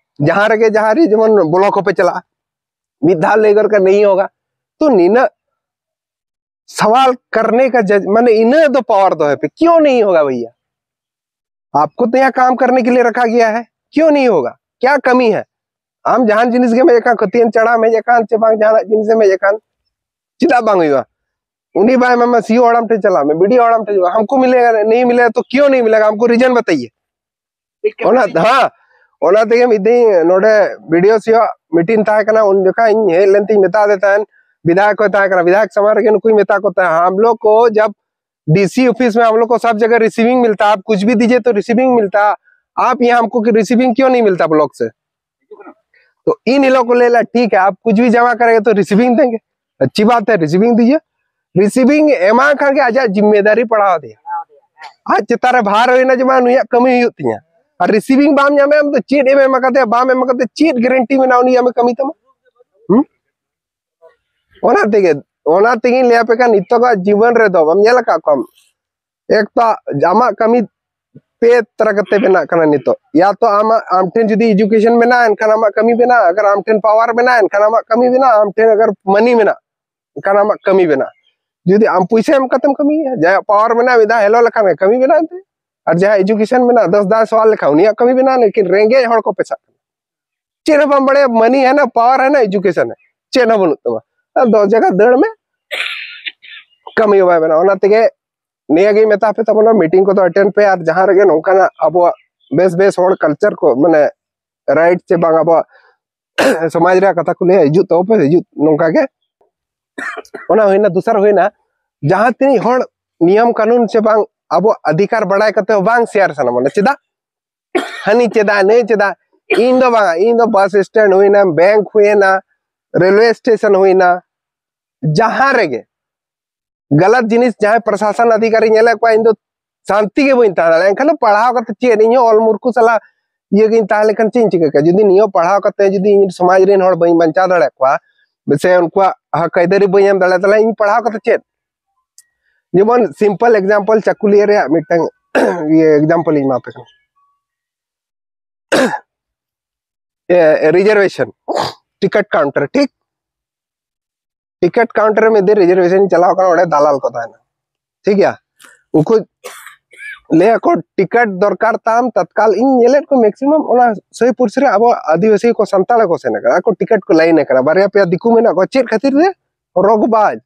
ᱡᱟᱦᱟᱸ ᱨᱮᱜᱮ ᱡᱟᱦᱟᱸ ᱨᱮ ᱡᱮᱢᱚᱱ ᱵᱞᱚᱠ ᱦᱚᱸᱯᱮ ᱪᱟᱞᱟᱜᱼᱟ, ᱢᱤᱫ ᱫᱷᱟᱣ ᱞᱟᱹᱭ ᱜᱚᱫ ᱠᱟᱜ ᱱᱤᱭᱟᱹ ᱦᱳᱜᱟ, ᱛᱚ ᱱᱤᱱᱟᱹᱜ ᱥᱟᱣᱟᱞ ᱠᱟᱨᱱᱮ ᱠᱟ ᱡᱟᱡ- ᱢᱟᱱᱮ ᱤᱱᱟᱹ ᱫᱚ ᱯᱟᱣᱟᱨ ᱫᱚᱦᱚᱭ ᱯᱮ, ᱠᱤᱭᱚ ᱱᱤᱭᱟᱹ ᱦᱳᱜᱟ ᱵᱷᱟᱭᱭᱟ? ᱟᱯᱠᱳ ᱛᱚ ᱭᱟᱦᱟᱸ ᱠᱟᱢ ᱠᱟᱨᱱᱮ ᱠᱮ ᱞᱤᱭᱮ ᱨᱟᱠᱷᱟ ᱜᱮᱭᱟ ᱦᱮ, ᱠᱤᱭᱚ ᱱᱤᱭᱟᱹ ᱦᱳᱜᱟ? ᱠᱭᱟ ᱠᱟᱢᱤ ᱦᱮ? ᱟᱢ ᱡᱟᱦᱟᱱ ᱡᱤᱱᱤᱥ ᱜᱮᱢ ᱦᱮᱡ ᱟᱠᱟᱱ, ᱠᱷᱟᱹᱛᱤᱭᱟᱹᱱ ᱪᱟᱲᱟᱢ ᱦᱮᱡ ᱟᱠᱟᱱ, ᱪᱮ ᱵᱟᱝ ᱡᱟᱦᱟᱱᱟᱜ ᱡᱤᱱᱤᱥ ᱮᱢ ᱦᱮᱡ ᱟᱠᱟᱱ, ᱪᱮᱫᱟᱜ ᱵᱟᱝ ᱦᱩᱭᱩᱜᱼᱟ? ᱩᱱᱤ ᱵᱟᱭ ᱮᱢᱟᱢᱟ, ᱥᱤᱭᱳ ᱦᱟᱲᱟᱢ ᱴᱷᱮᱱ ᱪᱟᱞᱟᱜ ᱢᱮ, ᱵᱤᱰᱤᱭᱳ ᱦᱟᱲᱟᱢ ᱴᱷᱮᱱ ᱪᱟᱞᱟᱜ ᱢᱮ, ᱦᱟᱢᱠᱳ ᱢᱤᱞᱮᱜᱟ ᱱᱟᱦᱤᱸ ᱢᱤᱞᱮᱜᱟ ᱛᱚ ᱠᱤᱭᱚ ᱱᱟᱦᱤᱸ ᱢᱤᱞᱮᱜᱟ, ᱦᱟᱢᱠᱳ ᱨᱤᱡᱚᱱ ᱵᱟᱛᱟᱭᱤᱭᱮ᱾ ᱚᱱᱟ ᱦᱮᱸ, ᱚᱱᱟ ᱛᱮᱜᱮ ᱢᱤᱫ ᱫᱤᱱ ᱱᱚᱰᱮ ᱵᱤᱰᱤᱭᱳ ᱥᱤᱭᱳ ᱢᱤᱴᱤᱝ ᱛᱟᱦᱮᱸ ᱠᱟᱱᱟ, ᱩᱱ ᱡᱚᱠᱷᱟᱡ ᱤᱧ ᱦᱮᱡ ᱞᱮᱱ ᱛᱤᱧ ᱢᱮᱛᱟ ᱫᱮ ᱛᱟᱦᱮᱱ, ᱵᱤᱫᱷᱟᱭᱚᱠ ᱦᱚᱸᱭ ᱛᱟᱦᱮᱸ ᱠᱟᱱᱟ, ᱵᱤᱫᱷᱟᱭᱚᱠ ᱥᱟᱢᱟᱝ ᱨᱮᱜᱮ ᱱᱩᱠᱩᱧ ᱢᱮᱛᱟ ᱠᱚ ᱛᱟᱦᱮᱸᱱ, ᱦᱟᱢ ᱞᱳᱜ ᱠᱚ ᱡᱟᱵ ᱰᱤᱥᱤ ᱚᱯᱷᱤᱥ ᱢᱮ ᱦᱟᱢ ᱞᱳᱜ ᱠᱚ ᱥᱟᱵ ᱡᱟᱜᱟ ᱨᱤᱥᱤᱵᱷᱤᱝ ᱢᱤᱞᱛᱟ ᱦᱟᱭ, ᱟᱯ ᱠᱩᱪ ᱵᱷᱤ ᱫᱤᱡᱤᱭᱮ ᱛᱚ ᱨᱤᱥᱤᱵᱷᱤᱝ ᱢᱤᱞᱛᱟ ᱦᱟᱭ, ᱟᱯ ᱭᱟᱦᱟᱸ ᱦᱟᱢᱠᱳ ᱠᱤ ᱨᱤᱥᱤᱵᱷᱤᱝ ᱠᱤᱭᱚ ᱱᱟᱦᱤᱸ ᱢᱤᱞᱛᱟ ᱵᱞᱚᱠ ᱥᱮ? ᱛᱚ ᱤᱱ ᱦᱤᱞᱳᱜ ᱠᱚ ᱞᱟᱹᱭ ᱞᱮᱫᱟ, ᱴᱷᱤᱠ ᱦᱮ, ᱟᱯ ᱠᱩᱪ ᱵᱷᱤ ᱡᱟᱢᱟ ᱠᱟᱨᱮᱜᱮ ᱛᱚ ᱨᱤᱥᱤᱵᱷᱤᱝ ᱫᱮᱝᱜᱮ, ᱟᱪᱪᱷᱤ ᱵᱟᱛ ᱦᱮ, ᱨᱤᱥᱤᱵᱷᱤᱝ ᱫᱤᱡᱤᱭᱮ᱾ ᱨᱤᱥᱤᱵᱷᱤᱝ ᱮᱢᱟ ᱠᱷᱟᱱ ᱜᱮ ᱟᱡᱟᱜ ᱡᱤᱢᱢᱮᱫᱟᱨᱤ ᱯᱟᱲᱟᱣ ᱟᱫᱮᱭᱟ, ᱟᱡ ᱪᱮᱛᱟᱱ ᱨᱮ ᱵᱷᱟᱨ ᱦᱩᱭᱱᱟ ᱡᱮ ᱵᱟᱝ ᱱᱩᱭᱟᱜ ᱠᱟᱹᱢᱤ ᱦᱩᱭᱩᱜ ᱛᱤᱧᱟ, ᱟᱨ ᱨᱤᱥᱤᱵᱷᱤᱝ ᱵᱟᱢ ᱧᱟᱢᱮ ᱟᱢ ᱫᱚ ᱪᱮᱫ ᱮᱢ ᱮᱢ ᱟᱠᱟᱫᱮᱭᱟ, ᱵᱟᱢ ᱮᱢ ᱟᱠᱟᱫᱮᱭᱟ, ᱪᱮᱫ ᱜᱮᱨᱮᱱᱴᱤ ᱢᱮᱱᱟᱜᱼᱟ ᱩᱱᱤ ᱟᱢᱮ ᱠᱟᱹᱢᱤ ᱛᱟᱢᱟ? ᱦᱩᱸ? ᱚᱱᱟ ᱛᱮᱜᱮ, ᱚᱱᱟ ᱛᱮᱜᱮᱧ ᱞᱟᱹᱭ ᱟᱯᱮ ᱠᱟᱱ, ᱱᱤᱛᱚᱜᱟᱜ ᱡᱤᱵᱚᱱ ᱨᱮᱫᱚ ᱵᱟᱢ ᱧᱮᱞ ᱟᱠᱟᱫ ᱠᱚᱣᱟᱢ? ᱮᱠ ᱛᱚ ᱟᱢᱟᱜ ᱠᱟᱹᱢᱤ ᱯᱮ ᱛᱟᱨᱟ ᱠᱟᱛᱮ ᱵᱮᱱᱟᱜ ᱠᱟᱱᱟ ᱱᱤᱛᱚᱜ᱾ ᱭᱟ ᱛᱚ ᱟᱢᱟᱜ, ᱟᱢ ᱴᱷᱮᱱ ᱡᱩᱫᱤ ᱮᱡᱩᱠᱮᱥᱚᱱ ᱢᱮᱱᱟᱜᱼᱟ, ᱮᱱᱠᱷᱟᱱ ᱟᱢᱟᱜ ᱠᱟᱹᱢᱤ ᱵᱮᱱᱟᱜᱼᱟ, ᱟᱜᱟᱨ ᱟᱢ ᱴᱷᱮᱱ ᱯᱟᱣᱟᱨ ᱢᱮᱱᱟᱜᱼᱟ, ᱮᱱᱠᱷᱟᱱ ᱟᱢᱟᱜ ᱠᱟᱹᱢᱤ ᱵᱮᱱᱟᱜᱼᱟ, ᱟᱢ ᱴᱷᱮᱱ ᱟᱜᱟᱨ ᱢᱟᱹᱱᱤ ᱢᱮᱱᱟᱜᱼᱟ, ᱮᱱᱠᱷᱟᱱ ᱟᱢᱟᱜ ᱠᱟᱹᱢᱤ ᱵᱮᱱᱟᱜᱼᱟ᱾ ᱡᱩᱫᱤ ᱟᱢ ᱯᱩᱭᱥᱟᱹ ᱮᱢ ᱠᱟᱛᱮᱢ ᱠᱟᱹᱢᱤᱭᱟ, ᱡᱟᱦᱟᱸᱭᱟᱜ ᱯᱟᱣᱟᱨ ᱢᱮᱱᱟᱜᱼᱟ, ᱢᱤᱫ ᱫᱷᱟᱣ ᱦᱮᱞᱳ ᱞᱮᱠᱷᱟᱱ ᱜᱮ ᱠᱟᱹᱢᱤ ᱵᱮᱱᱟᱜᱼᱟ ᱮᱱᱛᱮ᱾ ᱟᱨ ᱡᱟᱦᱟᱸᱭ ᱮᱡᱩᱠᱮᱥᱚᱱ ᱢᱮᱱᱟᱜᱼᱟ, ᱫᱚᱥ ᱫᱷᱟᱣ ᱥᱚᱣᱟᱞ ᱞᱮᱠᱷᱟᱱ ᱩᱱᱤᱭᱟᱜ ᱠᱟᱹᱢᱤ ᱵᱮᱱᱟᱜᱼᱟ, ᱞᱮᱠᱤᱱ ᱨᱮᱸᱜᱮᱡ ᱦᱚᱲ ᱠᱚ ᱯᱮᱥᱟᱜ ᱠᱟᱱᱟ᱾ ᱪᱮᱫ ᱦᱚᱸ ᱵᱟᱢ ᱵᱟᱲᱟᱭᱟ, ᱢᱟᱹᱱᱤ ᱦᱮᱱᱟᱜ, ᱯᱟᱣᱟᱨ ᱦᱮᱱᱟᱜ, ᱮᱡᱩᱠᱮᱥᱚᱱ ᱦᱮᱱᱟᱜ, ᱪᱮᱫ ᱦᱚᱸ ᱵᱟᱹᱱᱩᱜ ᱛᱟᱢᱟ᱾ ᱟᱨ ᱫᱚᱥ ᱡᱟᱭᱜᱟ ᱫᱟᱹᱲ ᱢᱮ, ᱠᱟᱹᱢᱤ ᱦᱚᱸ ᱵᱟᱭ ᱵᱮᱱᱟᱜᱼᱟ᱾ ᱚᱱᱟ ᱛᱮᱜᱮ ᱱᱤᱭᱟᱹᱜᱤᱧ ᱢᱮᱛᱟ ᱯᱮ ᱛᱟᱵᱚᱱᱟ, ᱢᱤᱴᱤᱝ ᱠᱚᱫᱚ ᱮᱴᱮᱱᱰ ᱯᱮ, ᱟᱨ ᱡᱟᱦᱟᱸ ᱨᱮᱜᱮ ᱱᱚᱝᱠᱟᱱᱟᱜ ᱟᱵᱚᱣᱟᱜ ᱵᱮᱥ ᱵᱮᱥ ᱦᱚᱲ ᱠᱟᱞᱪᱟᱨ ᱠᱚ, ᱢᱟᱱᱮ ᱨᱟᱭᱤᱴ ᱪᱮ ᱵᱟᱝ ᱟᱵᱚᱣᱟᱜ ᱥᱚᱢᱟᱡᱽ ᱨᱮᱭᱟᱜ ᱠᱟᱛᱷᱟ ᱠᱚ ᱞᱟᱹᱭᱟ, ᱦᱤᱡᱩᱜ ᱛᱟᱵᱚ ᱯᱮ, ᱦᱤᱡᱩᱜ ᱱᱚᱝᱠᱟ ᱜᱮ᱾ ᱚᱱᱟ ᱦᱩᱭᱱᱟ᱾ ᱫᱚᱥᱟᱨ ᱦᱩᱭᱱᱟ, ᱡᱟᱦᱟᱸ ᱛᱤᱱᱟᱹᱜ ᱦᱚᱲ ᱱᱤᱭᱚᱢ ᱠᱟᱹᱱᱩᱱ ᱥᱮ ᱵᱟᱝ ᱟᱵᱚ ᱚᱫᱷᱤᱠᱟᱨ ᱵᱟᱲᱟᱭ ᱠᱟᱛᱮ ᱦᱚᱸ ᱵᱟᱝ ᱥᱮᱭᱟᱨ ᱥᱟᱱᱟ ᱵᱚᱱᱟ᱾ ᱪᱮᱫᱟᱜ? ᱦᱟᱹᱱᱤ ᱪᱮᱫᱟᱜ, ᱱᱟᱹᱭ ᱪᱮᱫᱟᱜ? ᱤᱧ ᱫᱚ ᱵᱟᱝ, ᱤᱧ ᱫᱚ ᱵᱟᱥ ᱥᱴᱮᱱᱰ ᱦᱩᱭᱱᱟ, ᱵᱮᱝᱠ ᱦᱩᱭᱱᱟ, ᱨᱮᱞᱣᱮ ᱥᱴᱮᱥᱚᱱ ᱦᱩᱭᱱᱟ, ᱡᱟᱦᱟᱸ ᱨᱮᱜᱮ ᱜᱟᱞᱟᱛ ᱡᱤᱱᱤᱥ ᱡᱟᱦᱟᱸᱭ ᱯᱨᱚᱥᱟᱥᱚᱱ ᱚᱫᱷᱤᱠᱟᱨᱤ ᱧᱮᱞᱮᱫ ᱠᱚᱣᱟ, ᱤᱧ ᱫᱚ ᱥᱟᱱᱛᱤ ᱜᱮ ᱵᱟᱹᱧ ᱛᱟᱦᱮᱸ ᱫᱟᱲᱮᱭᱟᱜᱼᱟ᱾ ᱮᱱᱠᱷᱟᱱ ᱫᱚ ᱯᱟᱲᱦᱟᱣ ᱠᱟᱛᱮ ᱪᱮᱫ? ᱤᱧ ᱦᱚᱸ ᱚᱞ ᱢᱩᱨᱠᱷᱩ ᱥᱟᱞᱟᱜ ᱤᱭᱟᱹ ᱜᱤᱧ ᱛᱟᱦᱮᱸ ᱞᱮᱱᱠᱷᱟᱱ ᱪᱮᱫ ᱤᱧ ᱪᱤᱠᱟᱹ ᱠᱮᱭᱟ? ᱡᱩᱫᱤ ᱱᱤᱭᱟᱹ ᱯᱟᱲᱦᱟᱣ ᱠᱟᱛᱮ ᱡᱩᱫᱤ ᱤᱧ ᱥᱚᱢᱟᱡᱽ ᱨᱮᱱ ᱦᱚᱲ ᱵᱟᱹᱧ ᱵᱟᱧᱪᱟᱣ ᱫᱟᱲᱮᱭᱟᱜ ᱠᱚᱣᱟ, ᱥᱮ ᱩᱱᱠᱩᱣᱟᱜ ᱦᱚᱠ ᱟᱹᱭᱫᱟᱹᱨᱤ ᱵᱟᱹᱧ ᱮᱢ ᱫᱟᱲᱮᱭᱟᱜ ᱛᱟᱦᱚᱞᱮ ᱤᱧ ᱯᱟᱲᱦᱟᱣ ᱠᱟᱛᱮ ᱪᱮᱫ? ᱡᱮᱢᱚᱱ simple example, ᱪᱟᱠᱩᱞᱤᱭᱟᱹ ᱨᱮᱭᱟᱜ ᱢᱤᱫᱴᱟᱝ ᱤᱭᱟᱹ example ᱤᱧ ᱮᱢᱟ ᱯᱮ ᱠᱟᱱᱟ᱾ ᱨᱤᱡᱟᱨᱵᱷᱮᱥᱚᱱ, ᱴᱤᱠᱤᱴ ᱠᱟᱣᱩᱱᱴᱟᱨ, ᱴᱷᱤᱠ? ᱴᱤᱠᱤᱴ ᱠᱟᱣᱩᱱᱴᱟᱨ ᱨᱮ ᱢᱤᱫ ᱫᱤᱱ ᱨᱤᱡᱟᱨᱵᱷᱮᱥᱚᱱ ᱪᱟᱞᱟᱣ ᱠᱟᱱᱟ, ᱚᱸᱰᱮ ᱫᱟᱞᱟᱞ ᱠᱚ ᱛᱟᱦᱮᱱᱟ, ᱴᱷᱤᱠ ᱜᱮᱭᱟ? ᱩᱱᱠᱩ ᱞᱟᱹᱭᱟ ᱠᱚ ᱴᱤᱠᱤᱴ ᱫᱚᱨᱠᱟᱨ ᱛᱟᱢ ᱛᱟᱛᱠᱟᱞ᱾ ᱤᱧ ᱧᱮᱞᱮᱫ ᱠᱚ ᱢᱮᱠᱥᱤᱢᱟᱢ ᱚᱱᱟ ᱥᱟᱹᱭ ᱯᱩᱲᱥᱤ ᱨᱮ ᱟᱵᱚ ᱟᱹᱫᱤᱵᱟᱹᱥᱤ ᱠᱚ, ᱥᱟᱱᱛᱟᱲ ᱠᱚ ᱥᱮᱱ ᱟᱠᱟᱱᱟ, ᱟᱠᱚ ᱴᱤᱠᱤᱴ ᱠᱚ ᱞᱟᱭᱤᱱ ᱟᱠᱟᱱᱟ᱾ ᱵᱟᱨᱭᱟ ᱯᱮᱭᱟ ᱫᱤᱠᱩ ᱢᱮᱱᱟᱜ ᱠᱚᱣᱟ, ᱪᱮᱫ ᱠᱷᱟᱹᱛᱤᱨ ᱛᱮ? ᱨᱚᱜᱽ ᱵᱟᱡᱽ,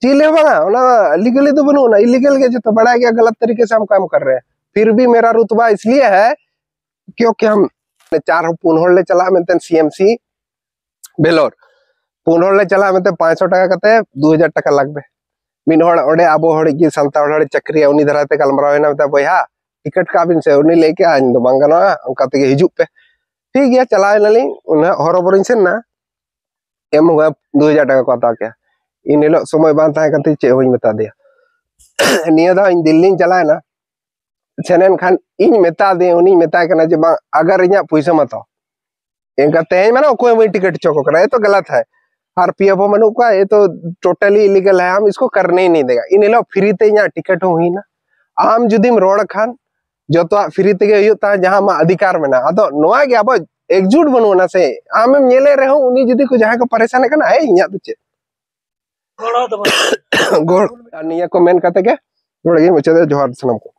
ᱪᱮᱫ ᱦᱚᱸ ᱵᱟᱝᱟ, ᱚᱱᱟ ᱞᱤᱜᱟᱞᱤ ᱫᱚ ᱵᱟᱹᱱᱩᱜ, ᱚᱱᱟ ᱤᱞᱤᱜᱟᱞ ᱜᱮ ᱡᱚᱛᱚ, ᱵᱟᱲᱟᱭ ᱜᱮᱭᱟ ᱜᱟᱞᱟᱛ ᱛᱟᱨᱤᱠᱮ ᱥᱮ ᱦᱟᱢ ᱠᱟᱢ ᱠᱟᱨ ᱨᱮ ᱦᱮ, ᱯᱷᱤᱨ ᱵᱷᱤ ᱢᱮᱨᱟ ᱨᱩᱛᱵᱟ ᱤᱥᱞᱤᱭᱮ ᱦᱮ ᱠᱤᱭᱚᱸᱠᱤ ᱦᱟᱢ ᱪᱟᱨ ᱦᱚᱲ, ᱯᱩᱱ ᱦᱚᱲ ᱞᱮ ᱪᱟᱞᱟᱜᱼᱟ ᱢᱮᱱᱛᱮ ᱥᱤ ᱮᱢ ᱥᱤ ᱵᱷᱮᱞᱳᱨ, ᱯᱩᱱ ᱦᱚᱲ ᱞᱮ ᱪᱟᱞᱟᱜᱼᱟ ᱢᱮᱱᱛᱮ ᱯᱟᱸᱪᱥᱚ ᱴᱟᱠᱟ ᱠᱟᱛᱮ ᱫᱩ ᱦᱟᱡᱟᱨ ᱴᱟᱠᱟ ᱞᱟᱜᱽᱵᱮ᱾ ᱢᱤᱫ ᱦᱚᱲ ᱚᱸᱰᱮ ᱟᱵᱚ ᱦᱚᱲ ᱜᱮ ᱥᱟᱱᱛᱟᱲ ᱦᱚᱲ ᱪᱟᱹᱠᱨᱤᱭᱟ, ᱩᱱᱤ ᱫᱷᱟᱨᱟ ᱛᱮ ᱜᱟᱞᱢᱟᱨᱟᱣ ᱦᱩᱭᱱᱟ, ᱢᱮᱛᱟ ᱵᱚᱭᱦᱟ ᱴᱤᱠᱤᱴ ᱠᱟᱜ ᱵᱤᱱ ᱥᱮ, ᱩᱱᱤ ᱞᱟᱹᱭ ᱠᱮᱜᱼᱟ ᱤᱧ ᱫᱚ ᱵᱟᱝ ᱜᱟᱱᱚᱜᱼᱟ, ᱚᱱᱠᱟ ᱛᱮᱜᱮ ᱦᱤᱡᱩᱜ ᱯᱮ᱾ ᱴᱷᱤᱠ ᱜᱮᱭᱟ, ᱪᱟᱞᱟᱣ ᱮᱱᱟᱞᱤᱧ, ᱩᱱᱟᱹᱜ ᱦᱚᱨᱚᱵᱚᱨᱚᱧ ᱥᱮᱱ ᱮᱱᱟ, ᱮᱢ ᱦᱩᱭᱩᱜᱼᱟ, ᱫᱩ ᱦᱟᱡᱟᱨ ᱴᱟᱠᱟ ᱠᱚ ᱦᱟᱛᱟᱣ ᱠᱮᱜᱼᱟ᱾ ᱤᱱ ᱦᱤᱞᱳᱜ ᱥᱚᱢᱚᱭ ᱵᱟᱝ ᱛᱟᱦᱮᱸ ᱠᱟᱱ ᱛᱤᱧ, ᱪᱮᱫ ᱦᱚᱸ ᱵᱟᱹᱧ ᱢᱮᱛᱟ ᱫᱮᱭᱟ᱾ ᱱᱤᱭᱟᱹ ᱫᱷᱟᱣ ᱤᱧ ᱫᱤᱞᱞᱤᱧ ᱪᱟᱞᱟᱣ ᱮᱱᱟ, ᱥᱮᱱ ᱮᱱ ᱠᱷᱟᱱ ᱤᱧ ᱢᱮᱛᱟ ᱫᱮᱭᱟ, ᱩᱱᱤᱧ ᱢᱮᱛᱟᱭ ᱠᱟᱱᱟ ᱡᱮ ᱵᱟᱝ, ᱟᱜᱟᱨ ᱤᱧᱟᱹᱜ ᱯᱩᱭᱥᱟᱹ ᱢᱟᱛᱚ ᱮᱱᱠᱟ ᱛᱮᱦᱮᱧ ᱢᱟᱱᱮ ᱚᱠᱚᱭ ᱦᱚᱸ ᱵᱟᱹᱧ ᱴᱤᱠᱤᱴ ᱦᱚᱪᱚ ᱠᱚ ᱠᱟᱱᱟ, ᱮ ᱛᱚ ᱜᱟᱞᱟᱛ ᱦᱟᱭ, ᱟᱨ ᱯᱤ ᱮᱯᱷ ᱦᱚᱸ ᱵᱟᱹᱱᱩᱜ ᱠᱚᱣᱟ, ᱮ ᱛᱚ ᱴᱳᱴᱟᱞᱤ ᱤᱞᱤᱜᱟᱞ ᱦᱟᱭ, ᱦᱟᱢ ᱤᱥᱠᱳ ᱠᱟᱨᱱᱮ ᱦᱤ ᱱᱟᱦᱤᱸ ᱫᱮᱜᱟ᱾ ᱤᱱ ᱦᱤᱞᱳᱜ ᱯᱷᱨᱤ ᱛᱮ ᱤᱧᱟᱹᱜ ᱴᱤᱠᱤᱴ ᱦᱚᱸ ᱦᱩᱭᱱᱟ᱾ ᱟᱢ ᱡᱩᱫᱤᱢ ᱨᱚᱲ ᱠᱷᱟᱱ ᱡᱚᱛᱚᱣᱟᱜ ᱯᱷᱨᱤ ᱛᱮᱜᱮ ᱦᱩᱭᱩᱜ ᱛᱟᱢᱟ, ᱡᱟᱦᱟᱸ ᱟᱢᱟᱜ ᱚᱫᱷᱤᱠᱟᱨ ᱢᱮᱱᱟᱜᱼᱟ᱾ ᱟᱫᱚ ᱱᱚᱣᱟ ᱜᱮ ᱟᱵᱚ ᱮᱠᱡᱩᱴ ᱵᱟᱹᱱᱩᱜ ᱟᱱᱟ ᱥᱮ, ᱟᱢᱮᱢ ᱧᱮᱞᱮ ᱨᱮᱦᱚᱸ ᱩᱱᱤ ᱡᱩᱫᱤ ᱠᱚ ᱡᱟᱦᱟᱸᱭ ᱠᱚ ᱯᱟᱨᱮᱥᱟᱱᱮ ᱠᱟᱱᱟ, ᱮᱭ ᱤᱧᱟᱹᱜ ᱫᱚ ᱪᱮᱫ? ᱜᱚᱲᱚ ᱫᱚ ᱵᱟᱹᱱᱩᱜ᱾ ᱜᱚᱲ-, ᱟᱨ ᱱᱤᱭᱟᱹ ᱠᱚ ᱢᱮᱱ ᱠᱟᱛᱮ ᱜᱮ ᱱᱚᱰᱮ ᱜᱮ ᱢᱩᱪᱟᱹᱫ, ᱡᱚᱦᱟᱨ ᱥᱟᱱᱟᱢ ᱠᱚ᱾